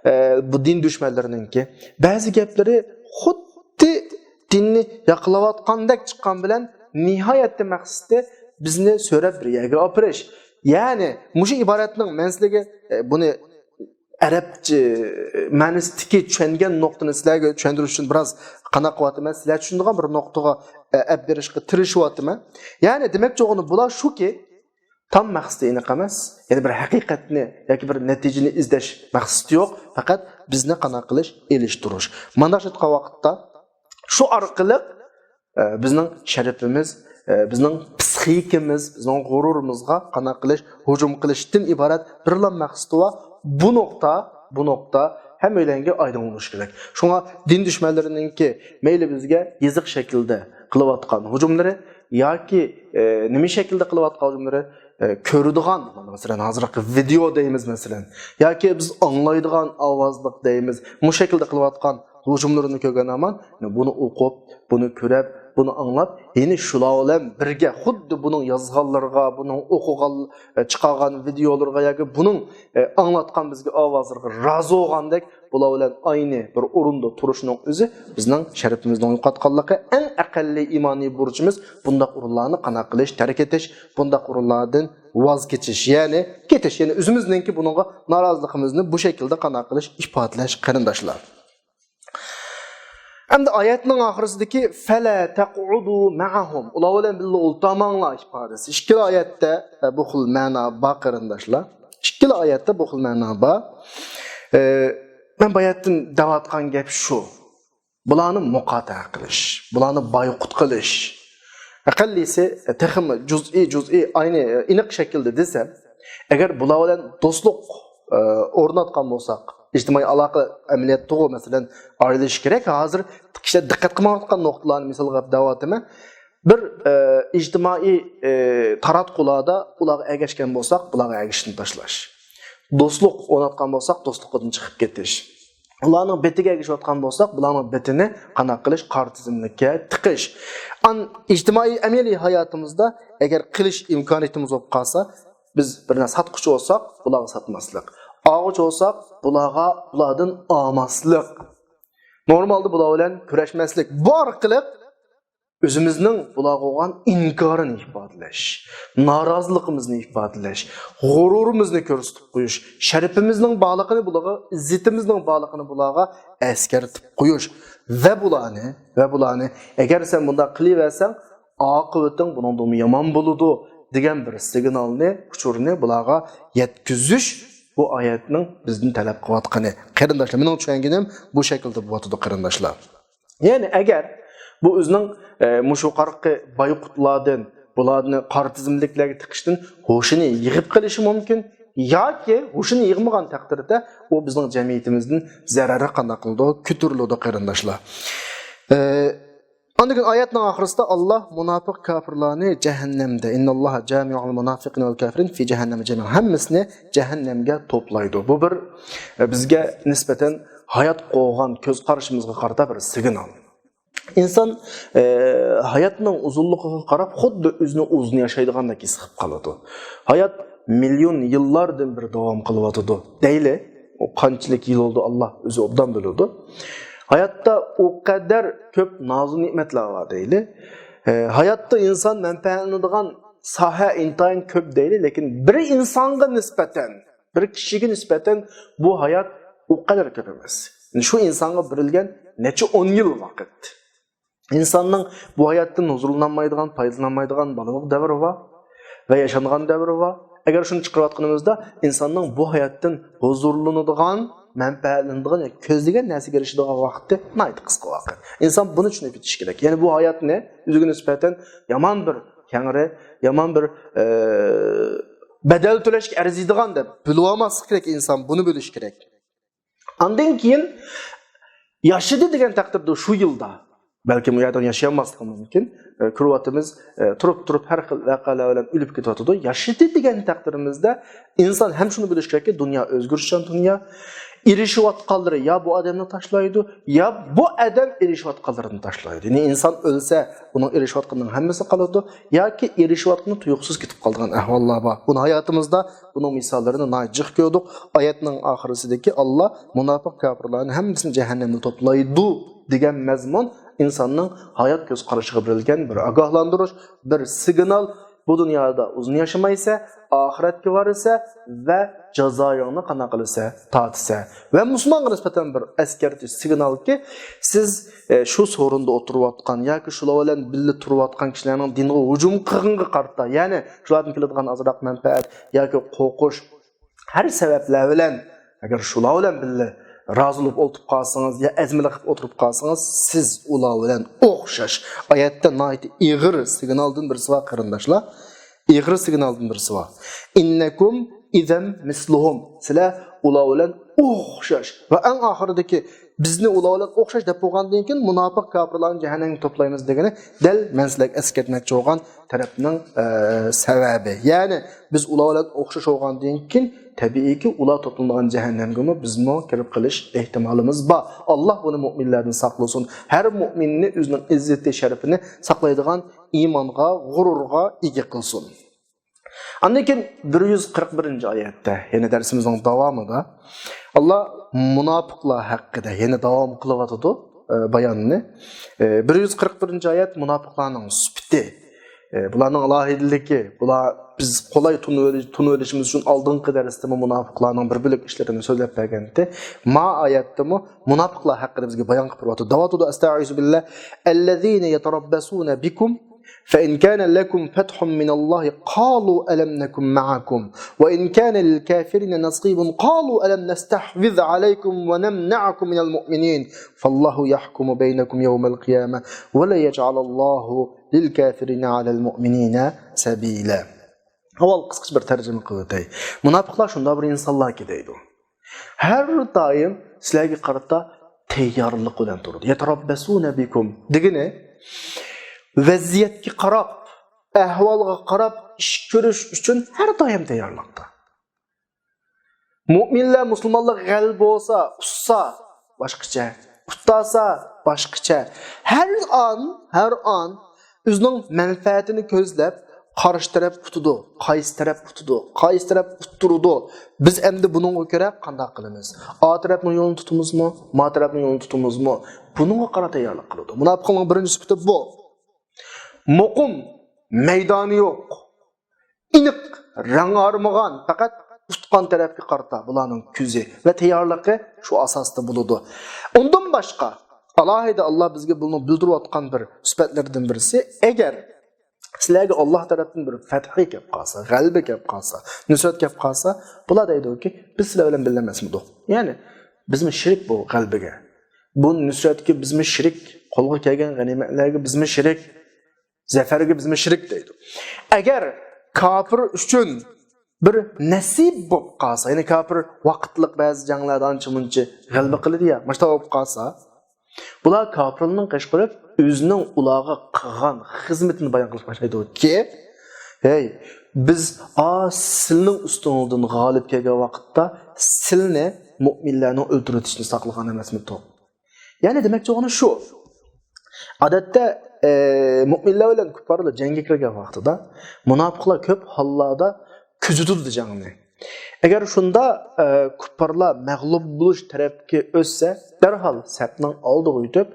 ئە، بۇ دىن دۈشمەنلىرىنىڭكى بەزى گەپلىرى خۇددى دىننى ياقلاۋاتقاندەك چىققان بىلەن، نىھايەتتە مەقسىتى بىزنى سۆرەپ بىر يەرگە ئاپىرىش. يەنى مۇشۇ ئىبارەتنىڭ مەن سىلەرگە، ئە، بۇنى ئەرەبچە مەنىسىدىكى چۈشەنگەن نۇقتىنى سىلەرگە چۈشەندۈرۈش ئۈچۈن بىراز قانداق قىلىۋاتىمەن، سىلەر چۈشىنىدىغان بىر نۇقتىغا، ئە، ئەپ بېرىشقا تىرىشىۋاتىمەن. يەنى دېمەكچى بولغىنىم بۇلار شۇكى، تام مەقسىتى ئېنىق ئەمەس. يەنى بىر ھەقىقەتنى ياكى بىر نەتىجىنى ئىزدەش مەقسىتى يوق. پەقەت بىزنى قانداق قىلىش، ئېلىشتۇرۇش. مانداق ئىشلەتكەن ۋاقىتتا شۇ ئارقىلىق، ئە، بىزنىڭ شەرىپىمىز، ئە، بىزنىڭ پسىخىكىمىز، بىزنىڭ غۇرۇرىمىزغا قانداق قىلىش، ھۇجۇم قىلىشتىن ئىبارەت بىرلا مەقسىتى بار. بۇ نۇقتا، بۇ نۇقتا ھەممەيلەنگە ئايدىڭ بولۇشى كېرەك. شۇڭا دىن دۈشمەنلىرىنىڭكى مەيلى بىزگە يېزىق شەكلىدە قىلىۋاتقان ھۇجۇملىرى ياكى، ئە، نېمە شەكىلدە قىلىۋاتقان ھۇجۇملىرى، ئە، كۆرىدىغان، مەسىلەن، ھازىرقى ۋىدېئو دەيمىز، مەسىلەن، ياكى بىز ئاڭلايدىغان ئاۋازلىق دەيمىز، مۇشۇ شەكىلدە قىلىۋاتقان ھۇجۇملىرىنى كۆرگەن ھامان، بۇنى ئوقۇپ، بۇنى كۆرۈپ، بۇنى ئاڭلاپ، يەنە شۇلار بىلەن بىرگە خۇددى بۇنىڭ يازغانلىرىغا، بۇنىڭ ئوقۇغان، ئە، چىقارغان ۋىدېئولىرىغا ياكى بۇنىڭ، ئە، ئاڭلاتقان بىزگە ئاۋازلىرىغا رازى بولغاندەك، بۇلار بىلەن ئاينى بىر ئورۇندا تۇرۇشنىڭ ئۆزى بىزنىڭ شەرىپىمىزنىڭ يوقاتقانلىقى. ئەڭ ئەقەللىي ئىمانىي بۇرچىمىز بۇنداق ئورۇنلارنى قانداق قىلىش، تەرك ئېتىش، بۇنداق ئورۇنلاردىن ۋاز كېچىش، يەنى كېتىش، يەنى ئۆزىمىزنىڭكى بۇنىڭغا نارازىلىقىمىزنى بۇ شەكىلدە قانداق قىلىش، ئىپادىلەش، قېرىنداشلار. ئەمدى ئايەتنىڭ ئاخىرىسىدىكى فەلە تەقئۇدۇ مەئەھۇم، ئۇلار بىلەن بىللە ئولتۇرماڭلار ئىپادىسى. ئىككىلا ئايەتتە، ئە، بۇ خىل مەنا بار، قېرىنداشلار. ئىككىلا ئايەتتە بۇ خىل مەنا بار. ئە، مەن بۇ ئايەتتىن دەۋاتقان گەپ شۇ. بۇلارنى مۇقاتەئە قىلىش، بۇلارنى بايقۇت قىلىش. ئەقەللىسى، ئە، تېخىمۇ جۇزئىي، جۇزئىي، ئاينى، ئە، ئېنىق شەكىلدە دېسەم، ئەگەر بۇلار بىلەن دوستلۇق، ئە، ئورناتقان بولساق، ئىجتىمائىي ئالاقە ئەمەلىيەتتىغۇ، مەسىلەن، ئايرىلىش كېرەك. ھازىر كىشىلەر دىققەت قىلمايۋاتقان نۇقتىلارنى مىسالغا دەۋاتىمەن. بىر، ئە، ئىجتىمائىي، ئە، تاراتقۇلاردا ئۇلارغا ئەگەشكەن بولساق، بۇلارغا ئەگىشىشنى تاشلاش. دوستلۇق ئورناتقان بولساق، دوستلۇقىدىن چىقىپ كېتىش. ئۇلارنىڭ بېتىگە ئەگىشىۋاتقان بولساق، بۇلارنىڭ بېتىنى قانداق قىلىش؟ قارا تىزىملىككە تىقىش. ئان ئىجتىمائىي ئەمەلىي ھاياتىمىزدا ئەگەر قىلىش ئىمكانىيىتىمىز بولۇپ قالسا، بىز بىر نەرسە ساتقۇچى بولساق، بۇلارغا ساتماسلىق. ئالغۇچى بولساق، بۇلارغا، بۇلاردىن ئالماسلىق. نورمالدا بۇلار بىلەن كۈرەشمەسلىك. بۇ ئارقىلىق ئۆزىمىزنىڭ بۇلارغا بولغان ئىنكارىنى ئىپادىلەش، نارازىلىقىمىزنى ئىپادىلەش، غۇرۇرىمىزنى كۆرسىتىپ قويۇش، شەرىپىمىزنىڭ بارلىقىنى بۇلارغا، ئىززىتىمىزنىڭ بارلىقىنى بۇلارغا ئەسكەرتىپ قويۇش ۋە بۇلارنى، ۋە بۇلارنى، ئەگەر سەن بۇنداق قىلىۋەرسەڭ، ئاقىۋىتىڭ بۇنىڭدىنمۇ يامان بولىدۇ، دېگەن بىر سىگنالنى، ئۇچۇرنى بۇلارغا يەتكۈزۈش بۇ ئايەتنىڭ بىزدىن تەلەپ قىلىۋاتقىنى. قېرىنداشلار، مېنىڭ چۈشەنگىنىم بۇ شەكىلدە بولۇۋاتىدۇ، قېرىنداشلار. يەنى ئەگەر بۇ ئۆزىنىڭ، ئە، مۇشۇ قارقى بايقۇتلاردىن، بۇلارنى قارا تىزىملىكلەرگە تىقىشتىن ھوشىنى يىغىپ قېلىشى مۇمكىن. ياكى ھوشىنى يىغمىغان تەقدىردە ئۇ بىزنىڭ جەمئىيىتىمىزدىن زەرەرى قانداق قىلىدۇ؟ كۆتۈرۈلىدۇ، قېرىنداشلار. ئە، ئاندىن كېيىن ئايەتنىڭ ئاخىرىسىدا ئاللا مۇناپىق كاپىرلارنى جەھەننەمدە، ئىنناللاھا جامىئۇل مۇنافىقىنە ۋەل كافىرىن فى جەھەننەمە جەمىئا، ھەممىسىنى جەھەننەمگە توپلايدۇ. بۇ بىر، ئە، بىزگە نىسبەتەن ھايات قوغان كۆز قارىشىمىزغا قارىتا بىر سىگنال. ئىنسان، ئە، ھاياتنىڭ ئۇزۇنلۇقىغا قاراپ خۇددى ئۆزىنى ئۇزۇن ياشايدىغاندەك ھېس قىلىپ قالىدۇ. ھايات مىليون يىللاردىن بىر داۋام قىلىۋاتىدۇ دەيلى. ئۇ قانچىلىك يىل بولدى، ئاللا ئۆزى ئوبدان بىلىدۇ. ھاياتتا ئۇ قەدەر كۆپ نازۇ نېمەتلەر بار دەيلى. ئە، ھاياتتا ئىنسان مەنپەئەتلىنىدىغان ساھە ئىنتايىن كۆپ دەيلى، لېكىن بىر ئىنسانغا نىسبەتەن، بىر كىشىگە نىسبەتەن بۇ ھايات ئۇ قەدەر كۆپ ئەمەس. يەنى شۇ ئىنسانغا بېرىلگەن نەچچە ئون يىل ۋاقىت. ئىنساننىڭ بۇ ھاياتتىن ھۇزۇرلىنالمايدىغان، پايدىلىنالمايدىغان بالىلىق دەۋرى بار ۋە ياشانغان دەۋرى بار. ئەگەر شۇنى چىقىرىۋاتقىنىمىزدا، ئىنساننىڭ بۇ ھاياتتىن ھۇزۇرلىنىدىغان، مەنپەئەتلىنىدىغان ياكى كۆزلىگەن نەرسىگە ئېرىشىدىغان ۋاقتى ناھايىتى قىسقا ۋاقىت. ئىنسان بۇنى چۈشىنىپ يېتىشى كېرەك. يەنى بۇ ھاياتنى ئۆزىگە نىسبەتەن يامان بىر كەڭرى، يامان بىر، ئە، بەدەل تۆلەشكە ئەرزىيدىغان دەپ بىلىۋالماسلىق كېرەك، ئىنسان بۇنى بىلىشى كېرەك. ئاندىن كېيىن ياشىدى دېگەن تەقدىردە شۇ يىلدا، بەلكىم ئۇ يەردە ياشىيالماسلىقى مۇمكىن. ئە، كۆرۈۋاتىمىز، ئە، تۇرۇپ تۇرۇپ ھەر خىل ۋەقەلەر بىلەن ئۆلۈپ كېتىۋاتىدۇ. ياشىدى دېگەن تەقدىرىمىزدە ئىنسان ھەم شۇنى بىلىشى كېرەككى، دۇنيا ئۆزگىرىشچان دۇنيا. ئېرىشىۋاتقانلىرى يا بۇ ئادەمنى تاشلايدۇ، يا بۇ ئادەم ئېرىشىۋاتقانلىرىنى تاشلايدۇ. يەنى ئىنسان ئۆلسە، ئۇنىڭ ئېرىشىۋاتقىنىنىڭ ھەممىسى قالىدۇ، ياكى ئېرىشىۋاتقىنى تۇيۇقسىز كېتىپ قالىدىغان ئەھۋاللار بار. بۇنى ھاياتىمىزدا بۇنىڭ مىساللىرىنى ناھايىتى جىق كۆردۇق. ئايەتنىڭ ئاخىرىسىدىكى، ئاللا مۇناپىق كاپىرلارنى ھەممىسىنى جەھەننەمدە توپلايدۇ دېگەن مەزمۇن ئىنساننىڭ ھايات كۆز قارىشىغا بېرىلگەن بىر ئاگاھلاندۇرۇش، بىر سىگنال. بۇ دۇنيادا ئۇزۇن ياشىمايسە، ئاخىرەتكە بارىسە ۋە جازايىڭنى قانداق قىلىسە، تارتىسە. ۋە مۇسۇلمانغا نىسبەتەن بىر ئەسكەرتىش سىگنالكى، سىز، ئە، شۇ سورۇندا ئولتۇرۇۋاتقان ياكى شۇلار بىلەن بىللە تۇرۇۋاتقان كىشىلەرنىڭ دىنغا ھۇجۇم قىلغىنىغا قارىتا، يەنى شۇلاردىن كېلىدىغان ئازراق مەنپەئەت ياكى قورقۇش، ھەر سەۋەبلەر بىلەن، ئەگەر شۇلار بىلەن بىللە رازى بولۇپ ئولتۇرۇپ قالسىڭىز يا ئەزمىلىك قىلىپ ئولتۇرۇپ قالسىڭىز، سىز ئۇلار بىلەن ئوخشاش. ئايەتتە ناھايىتى ئېغىر سىگنالدىن بىرسى بار، قېرىنداشلار. ئېغىر سىگنالدىن بىرسى بار. ئىننەكۇم ئىزەم مىسلۇھۇم. سىلەر ئۇلار بىلەن ئوخشاش. ۋە ئەڭ ئاخىرىدىكى بىزنى ئۇلار بىلەن ئوخشاش دەپ بولغاندىن كېيىن مۇناپىق كاپىرلارنى جەھەننەمگە توپلايمىز دېگىنى دەل مەن سىلەرگە ئەسكەرتمەكچى بولغان تەرەپنىڭ، ئە، سەۋەبى. يەنى بىز ئۇلار بىلەن ئوخشاش بولغاندىن كېيىن تەبىئىيكى ئۇلار توپلىنىدىغان جەھەننەمگىمۇ بىزمۇ كىرىپ قېلىش ئېھتىمالىمىز بار. ئاللاھ بۇنى مۆمىنلەردىن ساقلىسۇن. ھەر مۆمىننى ئۆزىنىڭ ئىززىتى، شەرىپىنى ساقلايدىغان ئىمانغا، غۇرۇرغا ئىگە قىلسۇن. ئاندىن كېيىن بىر يۈز قىرىق بىرىنچى ئايەتتە، يەنى دەرسىمىزنىڭ داۋامىدا ئاللاھ مۇناپىقلار ھەققىدە يەنە داۋام قىلىۋاتىدۇ، ئە، باياننى. ئە، بىر يۈز قىرىق بىرىنچى ئايەت مۇناپىقلارنىڭ سۈپىتى، ئە، بۇلارنىڭ ئالاھىدىلىكى، بۇلار بىز قولاي تونۇۋېلىش-، تونۇۋېلىشىمىز ئۈچۈن ئالدىنقى دەرستىمۇ مۇناپىقلارنىڭ بىر بۆلەك ئىشلىرىنى سۆزلەپ بەرگەنتى. ما ئايەتتىمۇ مۇناپىقلار ھەققىدە بىزگە بايان قىلىپ بېرىۋاتىدۇ. دەۋاتىدۇ، أستعيذ بالله، الذين يتربصون بكم فإن كان لكم فتح من الله قالوا ألم نكن معكم وإن كان للكافرين نصيب قالوا ألم نستحوذ عليكم ونمنعكم من المؤمنين فالله يحكم بينكم يوم القيامة ولن يجعل الله للكافرين على المؤمنين سبيلا. ئاۋۋال قىسقىچە بىر تەرجىمە قىلىپ ئۆتەي. مۇناپىقلار شۇنداق بىر ئىنسانلاركى دەيدۇ. ھەر دائىم سىلەرگە قارىتا تەييارلىق بىلەن تۇرىدۇ. يتربصون بكم دېگىنى ۋەزىيەتكە قاراپ، ئەھۋالغا قاراپ ئىش كۆرۈش ئۈچۈن ھەر دائىم تەييارلىقتا. مۆمىنلەر، مۇسۇلمانلار غەلىبە بولسا، ئۇتسا باشقىچە، ئۇتالسا باشقىچە. ھەر ئان، ھەر ئان ئۆزىنىڭ مەنپەئەتىنى كۆزلەپ، قارشى تەرەپ ئۇتىدۇ، قايسى تەرەپ ئۇتىدۇ، قايسى تەرەپ ئۇتتۇرىدۇ. بىز ئەمدى بۇنىڭغا كۆرە قانداق قىلىمىز؟ ئا تەرەپنىڭ يولىنى تۇتىمىزمۇ، ما تەرەپنىڭ يولىنى تۇتىمىزمۇ؟ بۇنىڭغا قارا تەييارلىق قىلىدۇ. مۇناپىقنىڭ بىرىنچى سۈپىتى بۇ. مۇقىم، مەيدانى يوق. ئېنىق، رەڭ ھارمىغان، پەقەت ئۇتقان تەرەپكە قارىتا بۇلارنىڭ كۆزى ۋە تەييارلىقى شۇ ئاساستا بولىدۇ. ئۇندىن باشقا، ئالاھىدە ئاللاھ بىزگە بۇنى بىلدۈرۈۋاتقان بىر سۈپەتلىرىدىن بىرسى، ئەگەر سىلەرگە ئاللاھ تەرەپتىن بىر فەتھى كەپ قالسا، غەلىبە كەپ قالسا، نۇسرەت كەپ قالسا، بۇلار دەيدۇكى، بىز سىلەر بىلەن بىللە ئەمەسمىدۇق؟ يەنى، بىزمۇ شېرىك بۇ غەلىبىگە. بۇ نۇسرەتكە بىزمۇ شېرىك، قولغا كەلگەن غەنىيمەتلەرگە بىزمۇ شېرىك، زەپەرگە بىزمۇ شېرىك دەيدۇ. ئەگەر كاپىر ئۈچۈن بىر نەسىب بولۇپ قالسا، يەنى كاپىر ۋاقىتلىق بەزى جەڭلەردە ئانچە-مۇنچە غەلىبە قىلىدۇ يا، مۇشۇنداق بولۇپ قالسا، بۇلار كاپىرلارنىڭ قېشىغا بېرىپ، ئۆزىنىڭ ئۇلارغا قىلغان خىزمىتىنى بايان قىلىشقا باشلايدۇكى، ھەي، بىز ئا سىلنىڭ ئۈستىڭىزدىن غالىب كەلگەن ۋاقىتتا سىلنى مۆمىنلەرنىڭ ئۆلتۈرۈۋېتىشىنى ساقلىغان ئەمەسمىدۇق؟ يەنى دېمەكچى بولغىنى شۇ. ئادەتتە، ئە، مۆمىنلەر بىلەن كۇپپارلار جەڭگە كىرگەن ۋاقتىدا مۇناپىقلار كۆپ ھاللاردا كۆزىتىدۇ جەڭنى. ئەگەر شۇندا، ئە، كۇپپارلار مەغلۇپ بولۇش تەرەپكە ئۆتسە، دەرھال سەپنىڭ ئالدىغا ئۆتۈپ،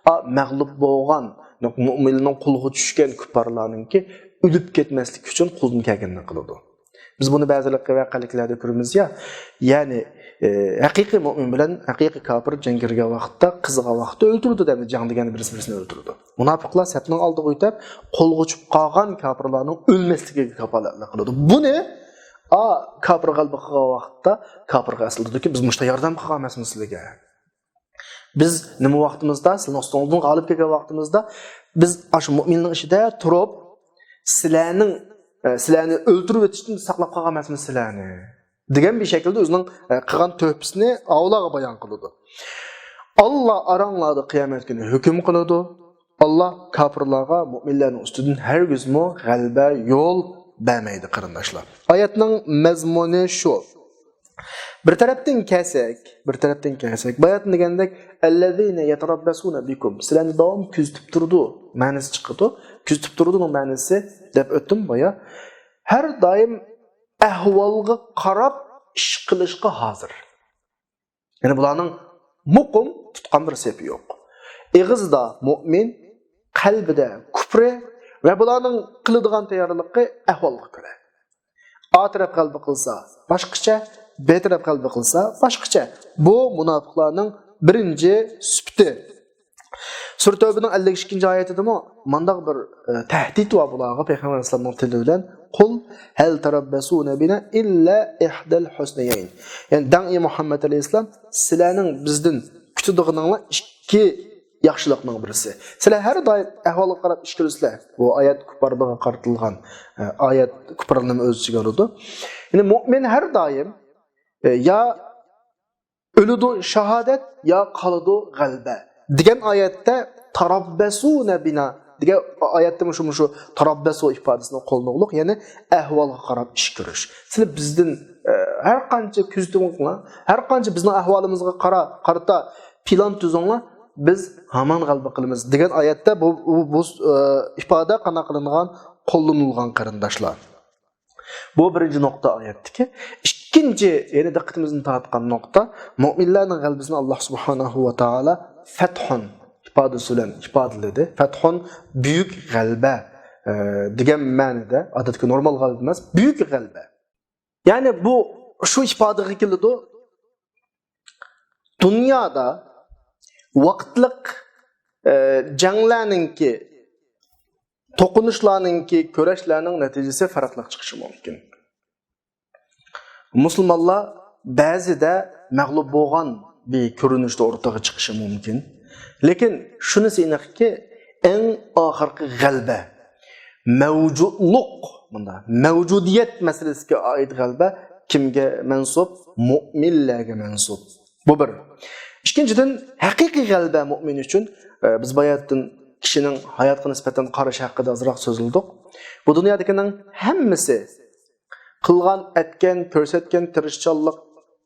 ئا، مەغلۇپ بولغان، مۆمىنلەرنىڭ قولىغا چۈشكەن كۇپپارلارنىڭكى ئۆلۈپ كەتمەسلىكى ئۈچۈن قولىدىن كەلگىنىنى قىلىدۇ. بىز بۇنى بەزى ۋەقەلىكلەردە كۆرىمىز يا، يەنى، ئە، ھەقىقىي مۆمىن بىلەن ھەقىقىي كاپىر جەڭگە كىرگەن ۋاقىتتا، قىزىغان ۋاقىتتا ئۆلتۈرىدۇ دەيمىز، جەڭ دېگەندە بىرسى بىرسىنى ئۆلتۈرىدۇ. مۇناپىقلار سەپنىڭ ئالدىغا ئۆتۈپ، قولغا چۈشۈپ قالغان كاپىرلارنىڭ ئۆلمەسلىكىگە كاپالەتلىك قىلىدۇ. بۇنى، ئا، كاپىر غەلىبە قىلغان ۋاقىتتا كاپىرغا ئەسلىتىدۇكى، بىز مۇشۇنداق ياردەم قىلغان ئەمەسمۇ سىلىگە؟ بىز نېمە ۋاقتىمىزدا، سىلەرنىڭ ئۈستىڭىزدىن غالىب كەلگەن ۋاقتىمىزدا، بىز ئاشۇ مۆمىننىڭ ئىچىدە تۇرۇپ، سىلەرنىڭ، ئە، سىلەرنى ئۆلتۈرۈۋېتىشتىن ساقلاپ قالغان ئەمەسمۇ سىلەرنى؟ دېگەن بىر شەكىلدە ئۆزىنىڭ، ئە، قىلغان تۆھپىسىنى ئاۋۇلارغا بايان قىلىدۇ. ئاللا ئاراڭلاردا قىيامەت كۈنى ھۆكۈم قىلىدۇ. ئاللا كاپىرلارغا مۆمىنلەرنىڭ ئۈستىدىن ھەرگىزمۇ غەلىبە يول بەرمەيدۇ، قېرىنداشلار. ئايەتنىڭ مەزمۇنى شۇ. بىر تەرەپتىن كەلسەك، بىر تەرەپتىن كەلسەك، باياتىن دېگەندەك، الذين يتربصون بكم، سىلەرنى داۋام كۆزىتىپ تۇرىدۇ مەنىسى چىقىدۇ. كۆزىتىپ تۇرىدۇنىڭ مەنىسى دەپ ئۆتتۈم بايا. ھەر دائىم ئەھۋالغا قاراپ ئىش قىلىشقا ھازىر. يەنى بۇلارنىڭ مۇقىم تۇتقان بىر سېپى يوق. ئېغىزدا مۆمىن، قەلبىدە كۇپرى ۋە بۇلارنىڭ قىلىدىغان تەييارلىقى ئەھۋالغا كۆرە. ئا تەرەپ غەلىبە قىلسا باشقىچە، بې تەرەپ غەلىبە قىلسا باشقىچە. بۇ مۇناپىقلارنىڭ بىرىنچى سۈپىتى. سۈرە تەۋبىنىڭ ئەللىك ئىككىنچى ئايىتىدىمۇ مانداق بىر، ئە، تەھدىت بار بۇلارغا، پەيغەمبەر ئەلەيھىسسالامنىڭ تىلى بىلەن، قل هل تربصون بنا إلا إحدى الحسنيين. يەنى دەڭ، ئى مۇھەممەد ئەلەيھىسسالام، سىلەرنىڭ بىزدىن كۈتىدىغىنىڭلار ئىككى ياخشىلىقنىڭ بىرسى. سىلەر ھەر دائىم ئەھۋالغا قاراپ ئىش كۆرىسىلەر. بۇ ئايەت كۇپپارلارغا قارىتىلغان، ئە، ئايەت كۇپپارلارنى ئۆز ئىچىگە ئالىدۇ. يەنى مۆمىن ھەر دائىم، ئە، يا ئۆلىدۇ شاھادەت يا قالىدۇ غەلىبە دېگەن ئايەتتە تاراببەسۇنە بىنا دېگەن ئايەتتە مۇشۇ، مۇشۇ تاراببەسۇ ئىپادىسىنى قوللىنىغلۇق، يەنى ئەھۋالغا قاراپ ئىش كۆرۈش. سىلەر بىزدىن، ئە، ھەر قانچە كۆزىتىڭلار، ھەر قانچە بىزنىڭ ئەھۋالىمىزغا قارا-، قارىتا پىلان تۈزۈڭلار، بىز ھامان غەلىبە قىلىمىز دېگەن ئايەتتە بۇ، بۇ، بۇ، ئە، ئىپادە قانداق قىلىنغان، قوللىنىلغان قېرىنداشلار. بۇ بىرىنچى نۇقتا ئايەتتىكى. ئىككىنچى، يەنە دىققىتىمىزنى تارتقان نۇقتا، مۆمىنلەرنىڭ غەلىبىسىنى ئاللاھ سۇبھانەھۇ ۋە تائالا فەتھۇن ئىپادىسى بىلەن ئىپادىلىدى. فەتھۇن بۈيۈك غەلىبە، ئە، دېگەن مەنىدە، ئادەتتىكى نورمال غەلىبە ئەمەس، بۈيۈك غەلىبە. يەنى بۇ شۇ ئىپادىگە كېلىدۇ. دۇنيادا ۋاقىتلىق، ئە، جەڭلەرنىڭكى، توقۇنۇشلارنىڭكى، كۈرەشلەرنىڭ نەتىجىسى پەرقلىق چىقىشى مۇمكىن. مۇسۇلمانلار بەزىدە مەغلۇپ بولغان بىر كۆرۈنۈشتە ئورتىغا چىقىشى مۇمكىن. لېكىن شۇنىسى ئېنىقكى، ئەڭ ئاخىرقى غەلىبە مەۋجۇتلۇق، مۇندا مەۋجۇدىيەت مەسىلىسىگە ئائىت غەلىبە كىمگە مەنسۇپ؟ مۆمىنلەرگە مەنسۇپ. بۇ بىر. ئىككىنچىدىن، ھەقىقىي غەلىبە مۆمىن ئۈچۈن، ئە، بىز باياتىن كىشىنىڭ ھاياتقا نىسبەتەن قارىشى ھەققىدە ئازراق سۆزلىدۇق. بۇ دۇنيادىكىنىڭ ھەممىسى قىلغان، ئەتكەن، كۆرسەتكەن تىرىشچانلىق،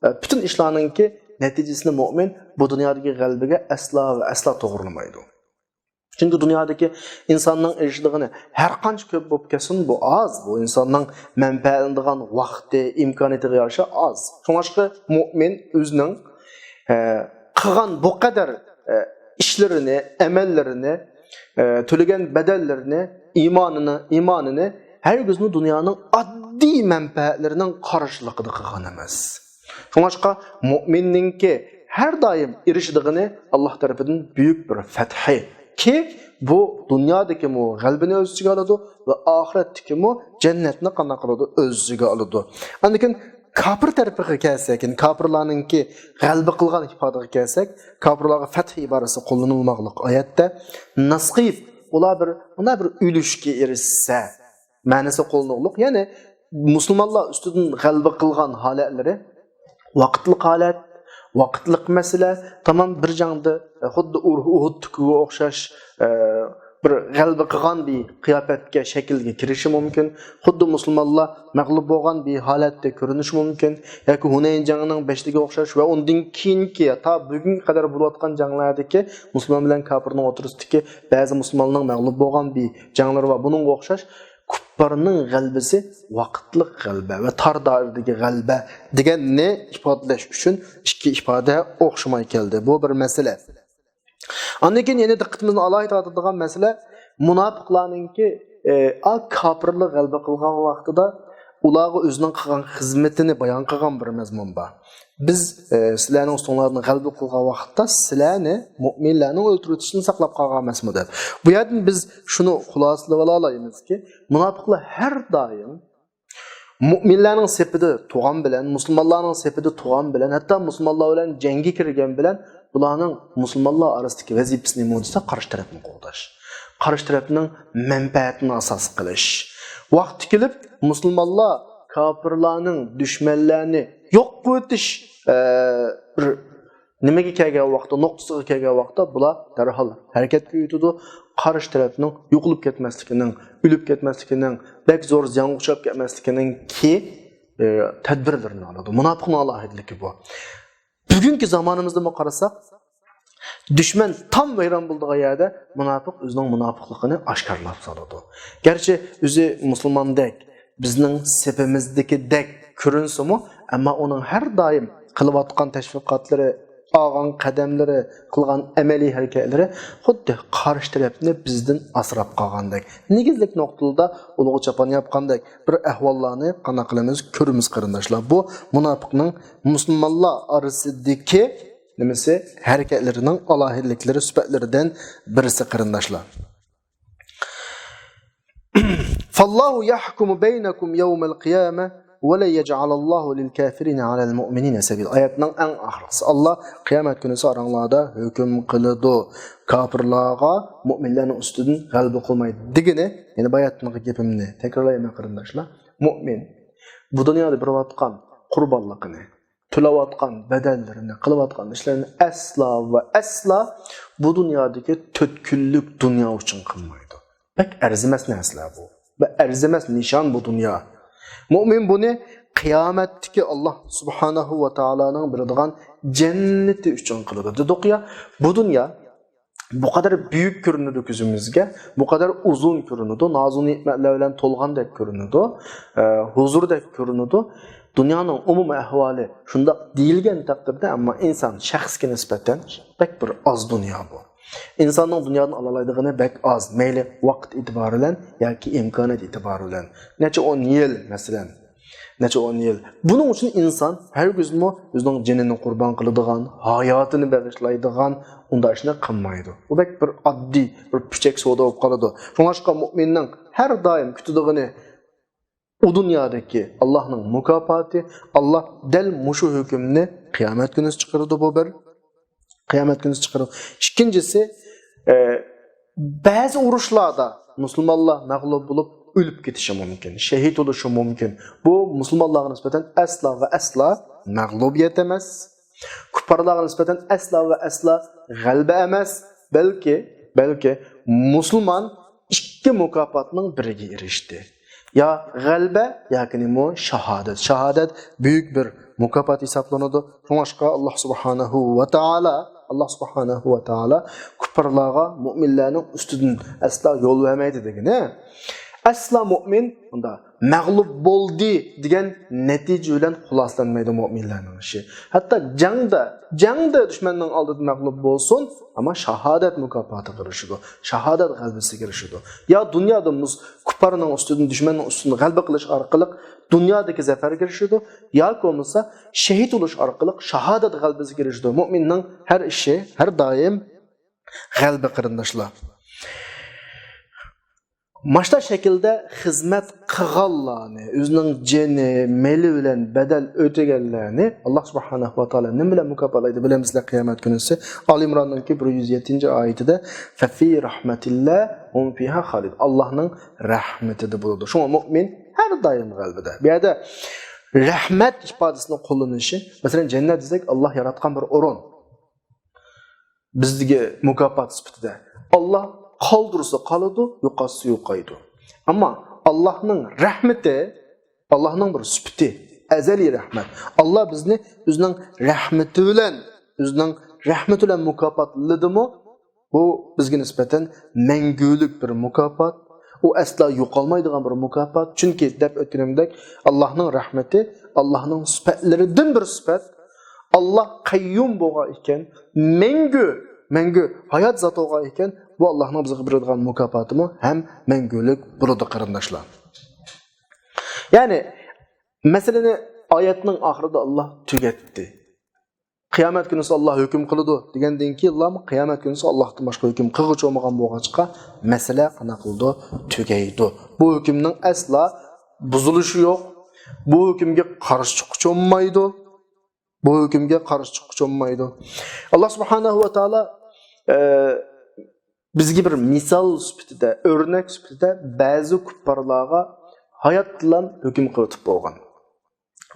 ئە، پۈتۈن ئىشلارنىڭكى نەتىجىسىنى مۆمىن بۇ دۇنيادىكى غەلىبىگە ئەسلا ۋە ئەسلا توغرىلىمايدۇ. چۈنكى دۇنيادىكى ئىنساننىڭ ئېرىشىدىغىنى ھەر قانچە كۆپ بولۇپ كەتسۇن، بۇ ئاز. بۇ ئىنساننىڭ مەنپەئەتلىنىدىغان ۋاقتى، ئىمكانىيىتىگە يارىشا ئاز. شۇڭلاشقا مۆمىن ئۆزىنىڭ، ئە، قىلغان بۇ قەدەر، ئە، ئىشلىرىنى، ئەمەللىرىنى، ئە، تۆلىگەن بەدەللىرىنى، ئىمانىنى، ئىمانىنى ھەرگىزمۇ دۇنيانىڭ ئاددىي مەنپەئەتلىرىنىڭ قارشىلىقىدا قىلغان ئەمەس. شۇڭلاشقا مۆمىننىڭكى ھەر دائىم ئېرىشىدىغىنى ئاللاھ تەرىپىدىن بۈيۈك بىر فەتھى. كى، بۇ دۇنيادىكىمۇ غەلىبىنى ئۆز ئىچىگە ئالىدۇ ۋە ئاخىرەتتىكىمۇ جەننەتنى قانداق قىلىدۇ؟ ئۆز ئىچىگە ئالىدۇ. ئاندىن كېيىن كاپىر تەرىپىگە كەلسەك، يەنى كاپىرلارنىڭكى غەلىبە قىلغان ئىپادىگە كەلسەك، كاپىرلارغا فەتھ ئىبارىسى قوللىنىلماقلىق ئايەتتە، نەسقىب، ئۇلار بىر، مۇنداق بىر ئۈلۈشكە ئېرىشسە، مەنىسى قوللىنىلىدۇ. يەنى مۇسۇلمانلار ئۈستىدىن غەلىبە قىلغان ھالەتلىرى ۋاقىتلىق ھالەت، ۋاقىتلىق مەسىلە، تامام بىر جەڭدە، ئە، خۇددى ئۇھ-، ئۇھۇدتىكىگە ئوخشاش، ئە، بىر غەلىبە قىلغان بىر قىياپەتكە، شەكىلگە كىرىشى مۇمكىن. خۇددى مۇسۇلمانلار مەغلۇپ بولغان بىر ھالەتتە كۆرۈنۈشى مۇمكىن. ياكى ھۇنەين جەڭنىڭ بەشلىكىگە ئوخشاش ۋە ئۇندىن كېيىنكى، تا بۈگۈنگە قەدەر بولۇۋاتقان جەڭلەردىكى مۇسۇلمان بىلەن كاپىرنىڭ ئوتتۇرىسىدىكى بەزى مۇسۇلمانلارنىڭ مەغلۇپ بولغان بىر جەڭلىرى بار. بۇنىڭغا ئوخشاش كۇپپارنىڭ غەلىبىسى ۋاقىتلىق غەلىبە ۋە تار دائىرىدىكى غەلىبە دېگەننى ئىپادىلەش ئۈچۈن ئىككى ئىپادە ئوخشىماي كەلدى. بۇ بىر مەسىلە. ئاندىن كېيىن يەنە دىققىتىمىزنى ئالاھىدە تارتىدىغان مەسىلە مۇناپىقلارنىڭكى، ئە، ئا، كاپىرلار غەلىبە قىلغان ۋاقتىدا ئۇلارغا ئۆزىنىڭ قىلغان خىزمىتىنى بايان قىلغان بىر مەزمۇن بار. بىز، ئە، سىلەرنىڭ ئۈستۈڭلاردىن غەلىبە قىلغان ۋاقىتتا سىلەرنى مۆمىنلەرنىڭ ئۆلتۈرۈۋېتىشتىن ساقلاپ قالغان ئەمەسمۇ دەپ. بۇ يەردىن بىز شۇنى خۇلاسىلىۋالالايمىزكى، مۇناپىقلار ھەر دائىم مۆمىنلەرنىڭ سېپىدە تۇرغان بىلەن، مۇسۇلمانلارنىڭ سېپىدە تۇرغان بىلەن، ھەتتا مۇسۇلمانلار بىلەن جەڭگە كىرگەن بىلەن، بۇلارنىڭ مۇسۇلمانلار ئارىسىدىكى ۋەزىپىسى نېمە دېسە، قارشى تەرەپنى قوغداش. قارشى تەرەپنىڭ مەنپەئەتىنى ئاساس قىلىش. ۋاقتى كېلىپ، مۇسۇلمانلار كاپىرلارنىڭ، دۈشمەنلەرنى يوق قىلىۋېتىش، ئە، بىر نېمىگە كەلگەن ۋاقىتتا، نۇقتىسىغا كەلگەن ۋاقىتتا بۇلار دەرھال ھەرىكەتكە ئۆتىدۇ، قارشى تەرەپنىڭ يوقىلىپ كەتمەسلىكىنىڭ، ئۆلۈپ كەتمەسلىكىنىڭ، بەك زور زىيانغا ئۇچراپ كەتمەسلىكىنىڭكى، ئە، تەدبىرلىرىنى ئالىدۇ. مۇناپىقنىڭ ئالاھىدىلىكى بۇ. بۈگۈنكى زامانىمىزدىمۇ قارىساق، دۈشمەن تام ۋەيران بولىدىغان يەردە مۇناپىق ئۆزىنىڭ مۇناپىقلىقىنى ئاشكارىلاپ سالىدۇ. گەرچە ئۆزى مۇسۇلماندەك، بىزنىڭ سېپىمىزدىكىدەك كۆرۈنسىمۇ، ئەمما ئۇنىڭ ھەر دائىم قىلىۋاتقان تەشۋىقاتلىرى، ئالغان قەدەملىرى، قىلغان ئەمەلىي ھەرىكەتلىرى خۇددى قارشى تەرەپنى بىزدىن ئاسراپ قالغاندەك، نېگىزلىك نۇقتىلاردا ئۇلىغا چاپان ياپقاندەك بىر ئەھۋاللارنى قانداق قىلىمىز، كۆرىمىز قېرىنداشلار. بۇ مۇناپىقنىڭ مۇسۇلمانلار ئارىسىدىكى نېمىسى، ھەرىكەتلىرىنىڭ ئالاھىدىلىكلىرى، سۈپەتلىرىدىن بىرسى قېرىنداشلار. فالله يحكم بينكم يوم القيامة ولن يجعل الله للكافرين على المؤمنين سبيلا. ئايەتنىڭ ئەڭ ئاخىرقىسى. ئاللا قىيامەت كۈنىسى ئاراڭلاردا ھۆكۈم قىلىدۇ. كاپىرلارغا مۆمىنلەرنىڭ ئۈستىدىن غەلىبە قىلمايدۇ دېگىنى، يەنى باياتىنقى گېپىمنى تەكرارلايمەن قېرىنداشلار. مۆمىن بۇ دۇنيادا بېرىۋاتقان قۇربانلىقىنى، تۆلەۋاتقان بەدەللىرىنى، قىلىۋاتقان ئىشلىرىنى ئەسلا ۋە ئەسلا بۇ دۇنيادىكى تۆت كۈنلۈك دۇنيا ئۈچۈن قىلمايدۇ. بەك ئەرزىمەس نەرسىلەر بۇ. بەك ئەرزىمەس نىشان بۇ دۇنيا. مۇئمىن بۇنى قىيامەتتىكى ئاللا سۇبھانەھۇ ۋە تائالانىڭ بېرىدىغان جەننىتى ئۈچۈن قىلىدۇ. دېدۇق يا، بۇ دۇنيا بۇ قەدەر بۈيۈك كۆرۈنىدۇ كۆزىمىزگە، بۇ قەدەر ئۇزۇن كۆرۈنىدۇ، نازۇ نېمەتلەر بىلەن تولغاندەك كۆرۈنىدۇ، ئە، ھۇزۇردەك كۆرۈنىدۇ. دۇنيانىڭ ئومۇمىي ئەھۋالى شۇنداق دېيىلگەن تەقدىردە، ئەمما ئىنسان شەخسكە نىسبەتەن بەك بىر ئاز دۇنيا بۇ. ئىنساننىڭ دۇنيادىن ئالالايدىغىنى بەك ئاز، مەيلى ۋاقىت ئېتىبارى بىلەن ياكى ئىمكانىيەت ئېتىبارى بىلەن. نەچچە ئون يىل، مەسىلەن. نەچچە ئون يىل. بۇنىڭ ئۈچۈن ئىنسان ھەرگىزمۇ ئۆزىنىڭ جېنىنى قۇربان قىلىدىغان، ھاياتىنى بېغىشلايدىغان ئۇنداق ئىشنى قىلمايدۇ. بۇ بەك بىر ئاددىي، بىر پۈچەك سودا بولۇپ قالىدۇ. شۇڭلاشقا مۇئمىننىڭ ھەر دائىم كۈتىدىغىنى ئۇ دۇنيادىكى ئاللاھنىڭ مۇكاپاتى، ئاللاھ دەل مۇشۇ ھۆكۈمنى قىيامەت كۈنىسى چىقىرىدۇ، بۇ بىر. قىيامەت كۈنىسى چىقىرىدۇ. ئىككىنچىسى، ئە، بەزى ئۇرۇشلاردا مۇسۇلمانلار مەغلۇپ بولۇپ ئۆلۈپ كېتىشى مۇمكىن، شېھىت بولۇشى مۇمكىن. بۇ مۇسۇلمانلارغا نىسبەتەن ئەسلا ۋە ئەسلا مەغلۇبىيەت ئەمەس. كۇپپارلارغا نىسبەتەن ئەسلا ۋە ئەسلا غەلىبە ئەمەس، بەلكى، بەلكى مۇسۇلمان ئىككى مۇكاپاتنىڭ بىرىگە ئېرىشتى. يا غەلىبە، ياكى نېمە، شاھادەت. شاھادەت بۈيۈك بىر مۇكاپات ھېسابلىنىدۇ. شۇڭلاشقا ئاللا سۇبھانەھۇ ۋە تائالا، ئاللا سۇبھانەھۇ ۋە تائالا كۇپپارلارغا مۇئمىنلارنىڭ ئۈستىدىن ئەسلا يول بەرمەيدۇ دېگىنى. ئەسلا مۇئمىن ئۇندا مەغلۇپ بولدى دېگەن نەتىجە بىلەن خۇلاسىلەنمەيدۇ مۇئمىنلارنىڭ ئىشى. ھەتتا جەڭدە، جەڭدە دۈشمەننىڭ ئالدىدا مەغلۇپ بولسۇن، ئەمما شاھادەت مۇكاپاتىغا ئېرىشىدۇ، شاھادەت غەلىبىسىگە ئېرىشىدۇ. يا دۇنيادا مۇز-، كۇپپارنىڭ ئۈستىدىن، دۈشمەننىڭ ئۈستىدىن غەلىبە قىلىش ئارقىلىق دۇنيادىكى زەپەرگە ئېرىشىدۇ، ياكى بولمىسا شېھىت بولۇش ئارقىلىق شاھادەت غەلىبىسىگە ئېرىشىدۇ. مۇئمىننىڭ ھەر ئىشى، ھەر دائىم غەلىبە، قېرىنداشلار. ماشتا شەكىلدە خىزمەت قىلغانلارنى، ئۆزىنىڭ جېنى، مېلى بىلەن بەدەل ئۆتىگەنلەرنى ئاللا سۇبھانەھۇ ۋە تائالا نېمە بىلەن مۇكاپاتلايدۇ بىلەمسىلەر قىيامەت كۈنىسى؟ ئالى ئىمراننىڭكى بىر يۈز يەتتىنچى ئايىتىدە، فەفى رەھمەتىللا ھۇم فىھا خالىد. ئاللانىڭ رەھمىتىدە بولىدۇ. شۇڭا مۇئمىن ھەر دائىم غەلىبىدە. بۇ يەردە رەھمەت ئىپادىسىنى قوللىنىشى، مەسىلەن، جەننەت دېسەك، ئاللا ياراتقان بىر ئورۇن. بىزگە مۇكاپات سۈپىتىدە. ئاللا قالدۇرسا قالىدۇ، يوقاتسا يوقايدۇ. ئەمما ئاللانىڭ رەھمىتى، ئاللانىڭ بىر سۈپىتى، ئەزەلىي رەھمەت. ئاللا بىزنى ئۆزىنىڭ رەھمىتى بىلەن، ئۆزىنىڭ رەھمىتى بىلەن مۇكاپاتلىدىمۇ؟ بۇ بىزگە نىسبەتەن مەڭگۈلۈك بىر مۇكاپات. ئۇ ئەسلا يوقالمايدىغان بىر مۇكاپات. چۈنكى دەپ ئۆتكىنىمدەك، ئاللانىڭ رەھمىتى، ئاللانىڭ سۈپەتلىرىدىن بىر سۈپەت. ئاللا قەييۇم بولغان ئىكەن، مەڭگۈ، مەڭگۈ ھايات زات بولغان ئىكەن، بۇ ئاللانىڭ بىزگە بېرىدىغان مۇكاپاتىمۇ ھەم مەڭگۈلۈك بولىدۇ، قېرىنداشلار. يەنى، مەسىلىنى ئايەتنىڭ ئاخىرىدا ئاللا تۈگەتتى. قىيامەت كۈنىسى ئاللا ھۆكۈم قىلىدۇ دېگەندىن كېيىنلامۇ قىيامەت كۈنىسى ئاللاھتىن باشقا ھۆكۈم قىلغۇچى بولمىغان بولغاچقا، مەسىلە قانداق قىلىدۇ؟ تۈگەيدۇ. بۇ ھۆكۈمنىڭ ئەسلا بۇزۇلۇشى يوق. بۇ ھۆكۈمگە قارشى چىققۇچى بولمايدۇ. بۇ ھۆكۈمگە قارشى چىققۇچى بولمايدۇ. ئاللا سۇبھانەھۇ ۋە تائالا، ئە، بىزگە بىر مىسال سۈپىتىدە، ئۆرنەك سۈپىتىدە بەزى كۇپپارلارغا ھاياتتىنلا ھۆكۈم قىلىۋېتىپ بولغان.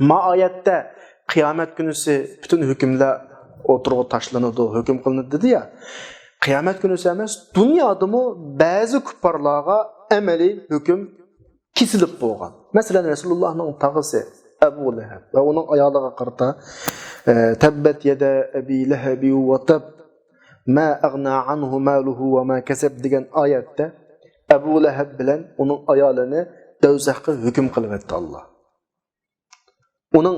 ما ئايەتتە قىيامەت كۈنىسى پۈتۈن ھۆكۈملەر ئوتتۇرىغا تاشلىنىدۇ، ھۆكۈم قىلىنىدۇ دېدى يا. قىيامەت كۈنىسى ئەمەس، دۇنيادىمۇ بەزى كۇپپارلارغا ئەمەلىي ھۆكۈم كېسىلىپ بولغان. مەسىلەن، رەسۇلۇللاھنىڭ تاغىسى ئەبۇ لەھەب ۋە ئۇنىڭ ئايالىغا قارىتا، ئە، تەببەت يەدە ئەبى لەھەبى ۋە تەب، ما ئەغنا ئەنھۇ مالۇھۇ ۋە ما كەسەب دېگەن ئايەتتە ئەبۇ لەھەب بىلەن ئۇنىڭ ئايالىنى دوزاخقا ھۆكۈم قىلىۋەتتى ئاللا. ئۇنىڭ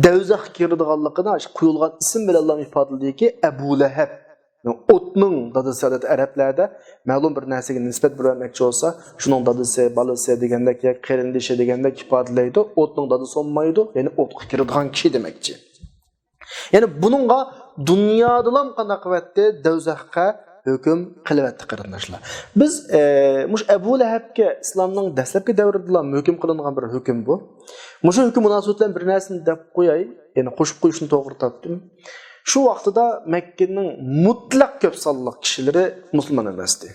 دوزاخقا كىرىدىغانلىقىنى قويۇلغان ئىسىم بىلەنلا ئىپادىلىدىكى، ئەبۇ لەھەب. ئوتنىڭ دادىسى، ئادەتتە ئەرەبلەردە مەلۇم بىر نەرسىگە نىسبەت بېرىۋەتمەكچى بولسا، شۇنىڭ دادىسى، بالىسى دېگەندەك ياكى قېرىندىشى دېگەندەك ئىپادىلەيدۇ. ئوتنىڭ دادىسى بولمايدۇ، يەنى ئوتقا كىرىدىغان كىشى دېمەكچى. يەنى بۇنىڭغا دۇنيادىلا قانداق قىلىۋەتتى؟ دوزاخقا ھۆكۈم قىلىۋەتتى، قېرىنداشلار. بىز، ئە، مۇشۇ ئەبۇ لەھەبكە ئىسلامنىڭ دەسلەپكى دەۋرىدىلا ھۆكۈم قىلىنغان بىر ھۆكۈم بۇ. مۇشۇ ھۆكۈم مۇناسىۋىتى بىلەن بىر نەرسىنى دەپ قوياي، يەنى قوشۇپ قويۇشنى توغرا تاپتىم. شۇ ۋاقتىدا مەككىنىڭ مۇتلەق كۆپ سانلىق كىشىلىرى مۇسۇلمان ئەمەستى.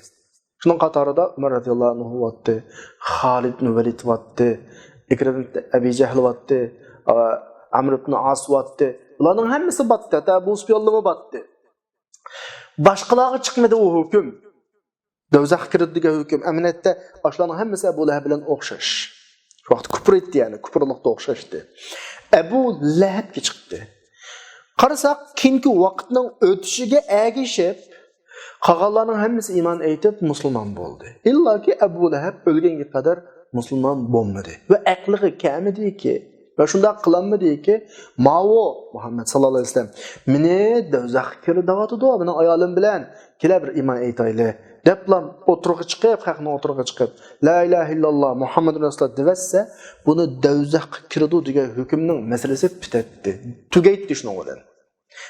شۇنىڭ قاتارىدا ئۆمەر رەزىياللاھۇ ئەنھۇ بارتتى، خالىد ئىبن ۋەلىد بارتتى، ئىكرىمە ئىبن ئەبى جەھل بارتتى، ئا، ئەمر ئىبن ئاس بارتتى. بۇلارنىڭ ھەممىسى باتتى، ھەتتا ئەبۇ سۇپيانلىمۇ باتتى. باشقىلارغا چىقمىدى ئۇ ھۆكۈم. دوزاخقا كىرىدۇ دېگەن ھۆكۈم. ئەمەلىيەتتە ئاشۇلارنىڭ ھەممىسى ئەبۇ لەھەب بىلەن ئوخشاش. شۇ ۋاقىت كۇپۇر ئېيتتى، يەنى كۇپۇرلۇقتا ئوخشاشتى. ئەبۇ لەھەبكە چىقتى. قارىساق، كېيىنكى ۋاقىتنىڭ ئۆتۈشىگە ئەگىشىپ، قالغانلارنىڭ ھەممىسى ئىمان ئېيتىپ، مۇسۇلمان بولدى. ئىللاكى ئەبۇ لەھەب ئۆلگەنگە قەدەر مۇسۇلمان بولمىدى ۋە ئەقلىگە كەلمىدىكى ۋە شۇنداق قىلالمىدىكى، ماۋۇ مۇھەممەد ساللاللاھۇ ئەلەيھى ۋەسەللەم مېنى دوزاخقا كىردىۋاتىدۇ، مېنىڭ ئايالىم بىلەن، كېلە بىر ئىمان ئېيتايلى، دەپلا ئوتتۇرىغا چىقىپ، خەقنىڭ ئوتتۇرىغا چىقىپ، لا ئىلاھە ئىللاللا مۇھەممەدۇر رەسۇلۇللا دېۋەتسە، بۇنى دوزاخقا كىرىدۇ دېگەن ھۆكۈمنىڭ مەسىلىسى پۈتەتتى، تۈگەيتتى شۇنىڭ بىلەن.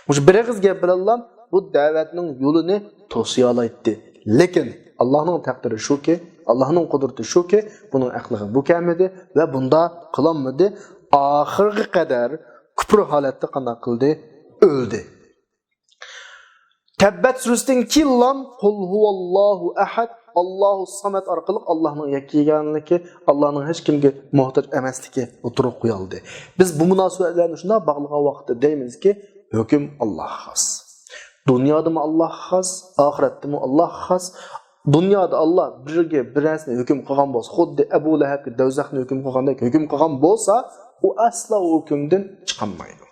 مۇشۇ بىر ئېغىز گەپ بىلەنلا بۇ دەۋەتنىڭ يولىنى توسىيالايتتى. لېكىن ئاللاھنىڭ تەقدىرى شۇكى، ئاللاھنىڭ قۇدرىتى شۇكى، بۇنىڭ ئەقلىگە بۇ كەلمىدى ۋە بۇنداق قىلالمىدى. ئاخىرغا قەدەر كۇپۇر ھالەتتە قانداق قىلدى؟ ئۆلدى. تەببەت سۈرىسىدىن كېيىنلا قۇل ھۇۋاللاھۇ ئەھەد، ئاللاھۇ سەمەد ئارقىلىق ئاللاھنىڭ يەككە ئىكەنلىكى، ئاللاھنىڭ ھېچ كىمگە موھتاج ئەمەسلىكى ئوتتۇرىغا قويۇلدى. بىز بۇ مۇناسىۋەت بىلەن شۇنداق باغلىغان ۋاقىتتا دەيمىزكى، ھۆكۈم ئاللاھقا خاس. دۇنيادىمۇ ئاللاھقا خاس، ئاخىرەتتىمۇ ئاللاھقا خاس. دۇنيادا ئاللاھ بىرگە بىر نەرسىنى ھۆكۈم قىلغان بولسا، خۇددى ئەبۇ لەھەبكە دوزاخنى ھۆكۈم قىلغاندەك ھۆكۈم قىلغان بولسا، ئۇ ئەسلا ئۇ ھۆكۈمدىن چىقالمايدۇ.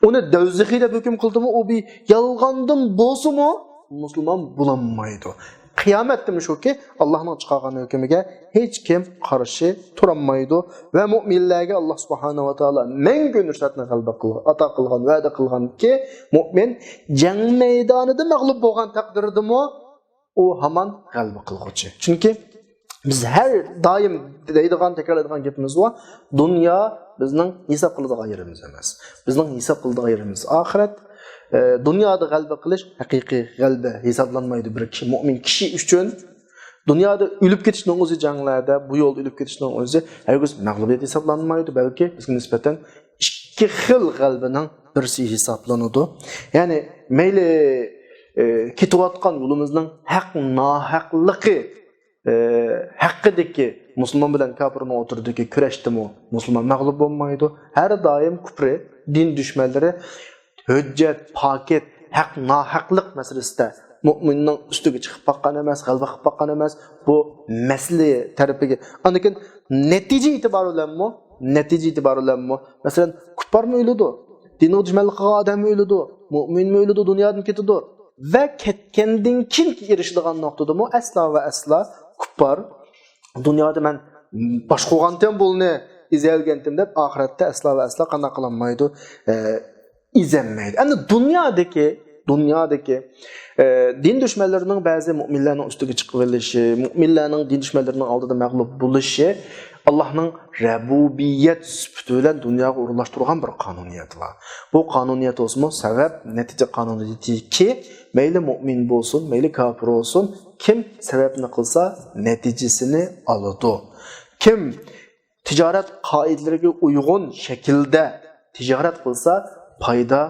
ئۇنى دوزىخىي دەپ ھۆكۈم قىلدىمۇ، ئۇ بىر يالغاندىن بولسىمۇ مۇسۇلمان بولالمايدۇ. قىيامەتتىمۇ شۇكى، ئاللاھنىڭ چىقارغان ھۆكمىگە ھېچ كىم قارشى تۇرالمايدۇ. ۋە مۇئمىنلەرگە ئاللاھ سۇبھانەھۇ ۋە تائالا مەڭگۈ نۇسرەتنى غەلىبە قىل-، ئاتا قىلغان، ۋەدە قىلغانكى، مۇئمىن جەڭ مەيدانىدا مەغلۇپ بولغان تەقدىردىمۇ ئۇ ھامان غەلىبە قىلغۇچى. چۈنكى بىز ھەر دائىم دەيدىغان، تەكرارلايدىغان گېپىمىز بار، دۇنيا بىزنىڭ ھېساب قىلىدىغان يېرىمىز ئەمەس. بىزنىڭ ھېساب قىلىدىغان يېرىمىز ئاخىرەت. ئە، دۇنيادا غەلىبە قىلىش ھەقىقىي غەلىبە ھېسابلانمايدۇ بىر كىشى، مۇئمىن كىشى ئۈچۈن. دۇنيادا ئۆلۈپ كېتىشنىڭ ئۆزى جەڭلەردە، بۇ يولدا ئۆلۈپ كېتىشنىڭ ئۆزى ھەرگىز مەغلۇبىيەت ھېسابلانمايدۇ، بەلكى بىزگە نىسبەتەن ئىككى خىل غەلىبىنىڭ بىرسى ھېسابلىنىدۇ. يەنى مەيلى، ئە، كېتىۋاتقان يولىمىزنىڭ ھەق ناھەقلىقى، ئە، ھەققىدىكى مۇسۇلمان بىلەن كاپىرنىڭ ئوتتۇرىدىكى كۈرەشتىمۇ مۇسۇلمان مەغلۇپ بولمايدۇ. ھەر دائىم كۇپرى، دىن دۈشمەنلىرى ھۆججەت، پاكىت، ھەق ناھەقلىق مەسىلىسىدە مۇئمىننىڭ ئۈستىگە چىقىپ باققان ئەمەس، غەلىبە قىلىپ باققان ئەمەس. بۇ مەسىلە تەرىپىگە. ئاندىن كېيىن نەتىجە ئېتىبارى بىلەنمۇ، نەتىجە ئېتىبارى بىلەنمۇ، مەسىلەن، كۇپپارمۇ ئۆلىدۇ، دىنغا دۈشمەنلىك قىلغان ئادەممۇ ئۆلىدۇ، مۇئمىنمۇ ئۆلىدۇ، دۇنيادىن كېتىدۇ. ۋە كەتكەندىن كېيىنكى ئېرىشىدىغان نۇقتىدىمۇ ئەسلا ۋە ئەسلا كۇپپار دۇنيادا مەن باشقۇرغانتىم بۇلنى، ئېزەلگەنتىم دەپ، ئاخىرەتتە ئەسلا ۋە ئەسلا قانداق قىلالمايدۇ؟ ئە، ئېزەلمەيدۇ. ئەمدى دۇنيادىكى، دۇنيادىكى، ئە، دىن دۈشمەنلىرىنىڭ بەزى مۇئمىنلارنىڭ ئۈستىگە چىقىۋېلىشى، مۇئمىنلارنىڭ دىن دۈشمەنلىرىنىڭ ئالدىدا مەغلۇپ بولۇشى ئاللاھنىڭ رەبۇبىيەت سۈپىتى بىلەن دۇنياغا ئورۇنلاشتۇرغان بىر قانۇنىيەت بار. بۇ قانۇنىيەت بولسىمۇ سەۋەب نەتىجە قانۇنىيىتىكى، مەيلى مۇئمىن بولسۇن، مەيلى كاپىر بولسۇن، كىم سەۋەبنى قىلسا، نەتىجىسىنى ئالىدۇ. كىم تىجارەت قائىدىلىرىگە ئۇيغۇن شەكىلدە تىجارەت قىلسا، پايدا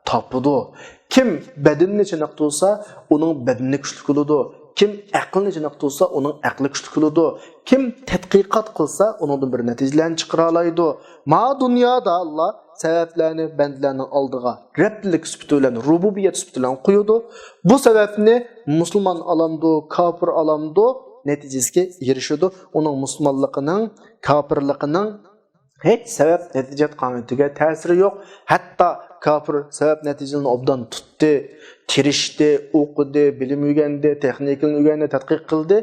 تاپىدۇ. كىم بەدىنىنى چېنىقتۇرسا، ئۇنىڭ بەدىنى كۈچلۈك بولىدۇ. كىم ئەقلىنى چېنىقتۇرسا، ئۇنىڭ ئەقلى كۈچلۈك بولىدۇ. كىم تەتقىقات قىلسا، ئۇنىڭدىن بىر نەتىجىلەرنى چىقىرالايدۇ. ما دۇنيادا ئاللا سەۋەبلەرنى بەندىلەرنىڭ ئالدىغا رەبلىك سۈپىتى بىلەن، رۇبۇبىيەت سۈپىتى بىلەن قويىدۇ. بۇ سەۋەبنى مۇسۇلمان ئالامدۇ، كاپىر ئالامدۇ، نەتىجىسىگە ئېرىشىدۇ. ئۇنىڭ مۇسۇلمانلىقىنىڭ، كاپىرلىقىنىڭ ھېچ سەۋەب نەتىجە قانۇنىيىتىگە تەسىرى يوق. ھەتتا كاپىر سەۋەب نەتىجىنى ئوبدان تۇتتى، تىرىشتى، ئوقۇدى، بىلىم ئۆگەندى، تېخنىكىنى ئۆگەندى، تەتقىق قىلدى.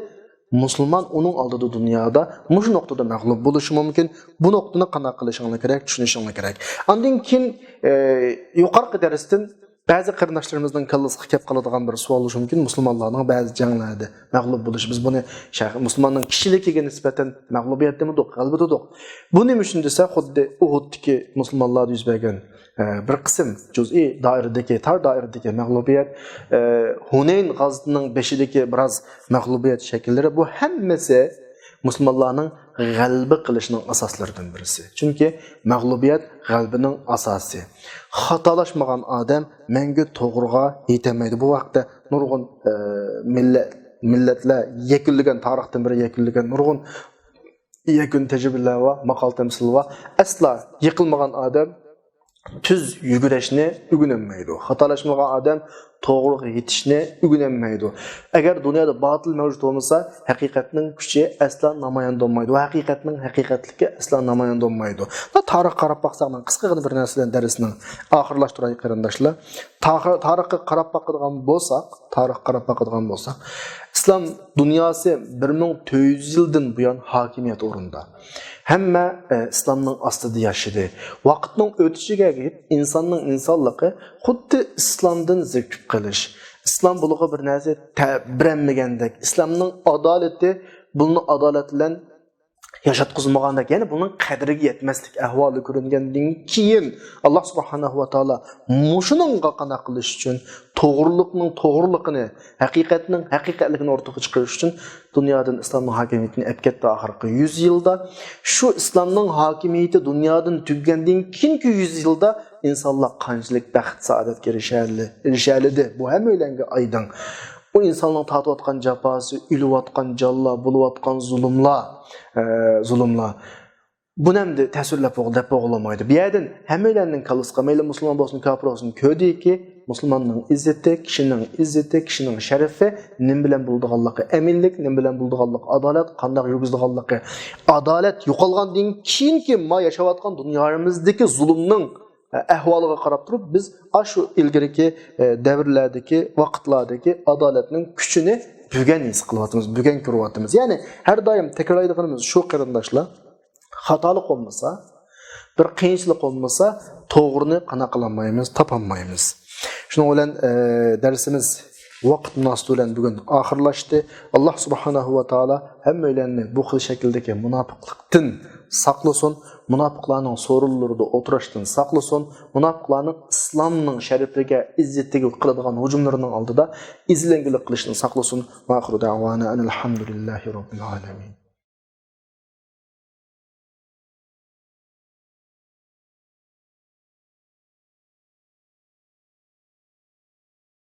مۇسۇلمان ئۇنىڭ ئالدىدا دۇنيادا مۇشۇ نۇقتىدا مەغلۇپ بولۇشى مۇمكىن. بۇ نۇقتىنى قانداق قىلىشىڭلار كېرەك، چۈشىنىشىڭلار كېرەك. ئاندىن كېيىن، ئە، يۇقىرىقى دەرستىن بەزى قېرىنداشلىرىمىزنىڭ كاللىسىغا كەپ قالىدىغان بىر سوئال بولۇشى مۇمكىن، مۇسۇلمانلارنىڭ بەزى جەڭلەردە مەغلۇپ بولۇشى. بىز بۇنى شەخ-، مۇسۇلماننىڭ كىشىلىكىگە نىسبەتەن مەغلۇبىيەت دېمىدۇق، غەلىبە دېدۇق. بۇ نېمە ئۈچۈن دېسە، خۇددى ئۇھۇدتىكى مۇسۇلمانلاردا يۈز بەرگەن، ئە، بىر قىسىم جۈزئىي دائىرىدىكى، تار دائىرىدىكى مەغلۇبىيەت، ئە، ھۇنەين غازىتىنىڭ بېشىدىكى بىراز مەغلۇبىيەت شەكىللىرى، بۇ ھەممىسى مۇسۇلمانلارنىڭ غەلىبە قىلىشىنىڭ ئاساسلىرىدىن بىرسى. چۈنكى مەغلۇبىيەت غەلىبىنىڭ ئاساسى. خاتالاشمىغان ئادەم مەڭگۈ توغرىغا يېتەلمەيدۇ. بۇ ھەقتە نۇرغۇن، ئە، مىللەت، مىللەتلەر يەكۈنلىگەن، تارىختىن بېرى يەكۈنلىگەن نۇرغۇن يەكۈن تەجرىبىلەر بار، ماقال تەمسىل بار. ئەسلا يىقىلمىغان ئادەم تۈز يۈگۈرۈشنى ئۆگىنەلمەيدۇ. خاتالاشمىغان ئادەم توغرىغا يېتىشنى ئۆگىنەلمەيدۇ. ئەگەر دۇنيادا باتىل مەۋجۇت بولمىسا، ھەقىقەتنىڭ كۈچى ئەسلا نامايان بولمايدۇ. ھەقىقەتنىڭ ھەقىقەتلىكى ئەسلا نامايان بولمايدۇ. تارىخقا قاراپ باقساق، مەن قىسقىغىنا بىر نەرسە بىلەن دەرسنىڭ ئاخىرلاشتۇراي قېرىنداشلار. تارىخ-، تارىخقا قاراپ باقىدىغان بولساق، تارىخقا قاراپ باقىدىغان بولساق، ئىسلام دۇنياسى بىر مىڭ تۆت يۈز يىلدىن بۇيان ھاكىمىيەت ئورنىدا. ھەممە، ئە، ئىسلامنىڭ ئاستىدا ياشىدى. ۋاقىتنىڭ ئۆتۈشىگە ئەگىشىپ، ئىنساننىڭ ئىنسانلىقى خۇددى ئىسلامدىن زېرىكىپ قېلىش، ئىسلام بۇلارغا بىر نەرسە تە-، بېرەلمىگەندەك، ئىسلامنىڭ ئادالىتى بۇنى ئادالەت بىلەن ياشاتقۇزمىغاندەك، يەنى بۇنىڭ قەدرىگە يەتمەسلىك ئەھۋالى كۆرۈنگەندىن كېيىن، ئاللا سۇبھانەھۇ ۋە تائالا مۇشۇنىڭغا قانداق قىلىش ئۈچۈن، توغرىلىقنىڭ توغرىلىقىنى، ھەقىقەتنىڭ ھەقىقەتلىكىنى ئورتىغا چىقىرىش ئۈچۈن دۇنيادىن ئىسلامنىڭ ھاكىمىيىتىنى ئەپ كەتتى ئاخىرقى يۈز يىلدا. شۇ ئىسلامنىڭ ھاكىمىيىتى دۇنيادىن تۈگىگەندىن كېيىنكى يۈز يىلدا ئىنسانلار قانچىلىك بەخت-سائادەتكە ئېرىشەلى-، ئېرىشەلىدى، بۇ ھەممەيلەنگە ئايدىڭ. ئۇ ئىنساننىڭ تارتىۋاتقان جاپاسى، ئۆلۈۋاتقان جانلار، بولۇۋاتقان زۇلۇملار، ئە، زۇلۇملار. بۇنى ئەمدى تەسۋىرلەپ بولغ-، دەپ بولغىلى بولمايدۇ. بۇ يەردىن ھەممەيلەننىڭ كاللىسىغا، مەيلى مۇسۇلمان بولسۇن، كاپىر بولسۇن، كۆردىكى، مۇسۇلماننىڭ ئىززىتى، كىشىنىڭ ئىززىتى، كىشىنىڭ شەرىپى نېمە بىلەن بولىدىغانلىقى، ئەمىنلىك نېمە بىلەن بولىدىغانلىقى، ئادالەت قانداق يۈرگۈزىدىغانلىقى، ئادالەت يوقالغاندىن كېيىنكى ما ياشاۋاتقان دۇنيامىزدىكى زۇلۇمنىڭ ئەھۋالىغا قاراپ تۇرۇپ، بىز ئاشۇ ئىلگىرىكى، ئە، دەۋرلەردىكى، ۋاقىتلاردىكى ئادالەتنىڭ كۈچىنى بۈگۈن ھېس قىلىۋاتىمىز، بۈگۈن كۆرۈۋاتىمىز. يەنى ھەر دائىم تەكرارلايدىغىنىمىز شۇ، قېرىنداشلار، خاتالىق بولمىسا، بىر قىيىنچىلىق بولمىسا، توغرىنى قانداق قىلالمايمىز، تاپالمايمىز. شۇنىڭ بىلەن، ئە، دەرسىمىز ۋاقىت مۇناسىۋىتى بىلەن بۈگۈن ئاخىرلاشتى. ئاللا سۇبھانەھۇ ۋە تائالا ھەممەيلەننى بۇ خىل شەكىلدىكى مۇناپىقلىقتىن ساقلىسۇن، مۇناپىقلارنىڭ سورۇنلىرىدا ئولتۇرۇشتىن ساقلىسۇن، مۇناپىقلارنىڭ ئىسلامنىڭ شەرىپىگە، ئىززىتىگە قىلىدىغان ھۇجۇملىرىنىڭ ئالدىدا ئېزىلەڭگۈلۈك قىلىشتىن ساقلىسۇن. ۋە ئاخىرۇ دەۋانا ئەنىل ھەمدۇلىللاھى رەببىل ئالەمىن.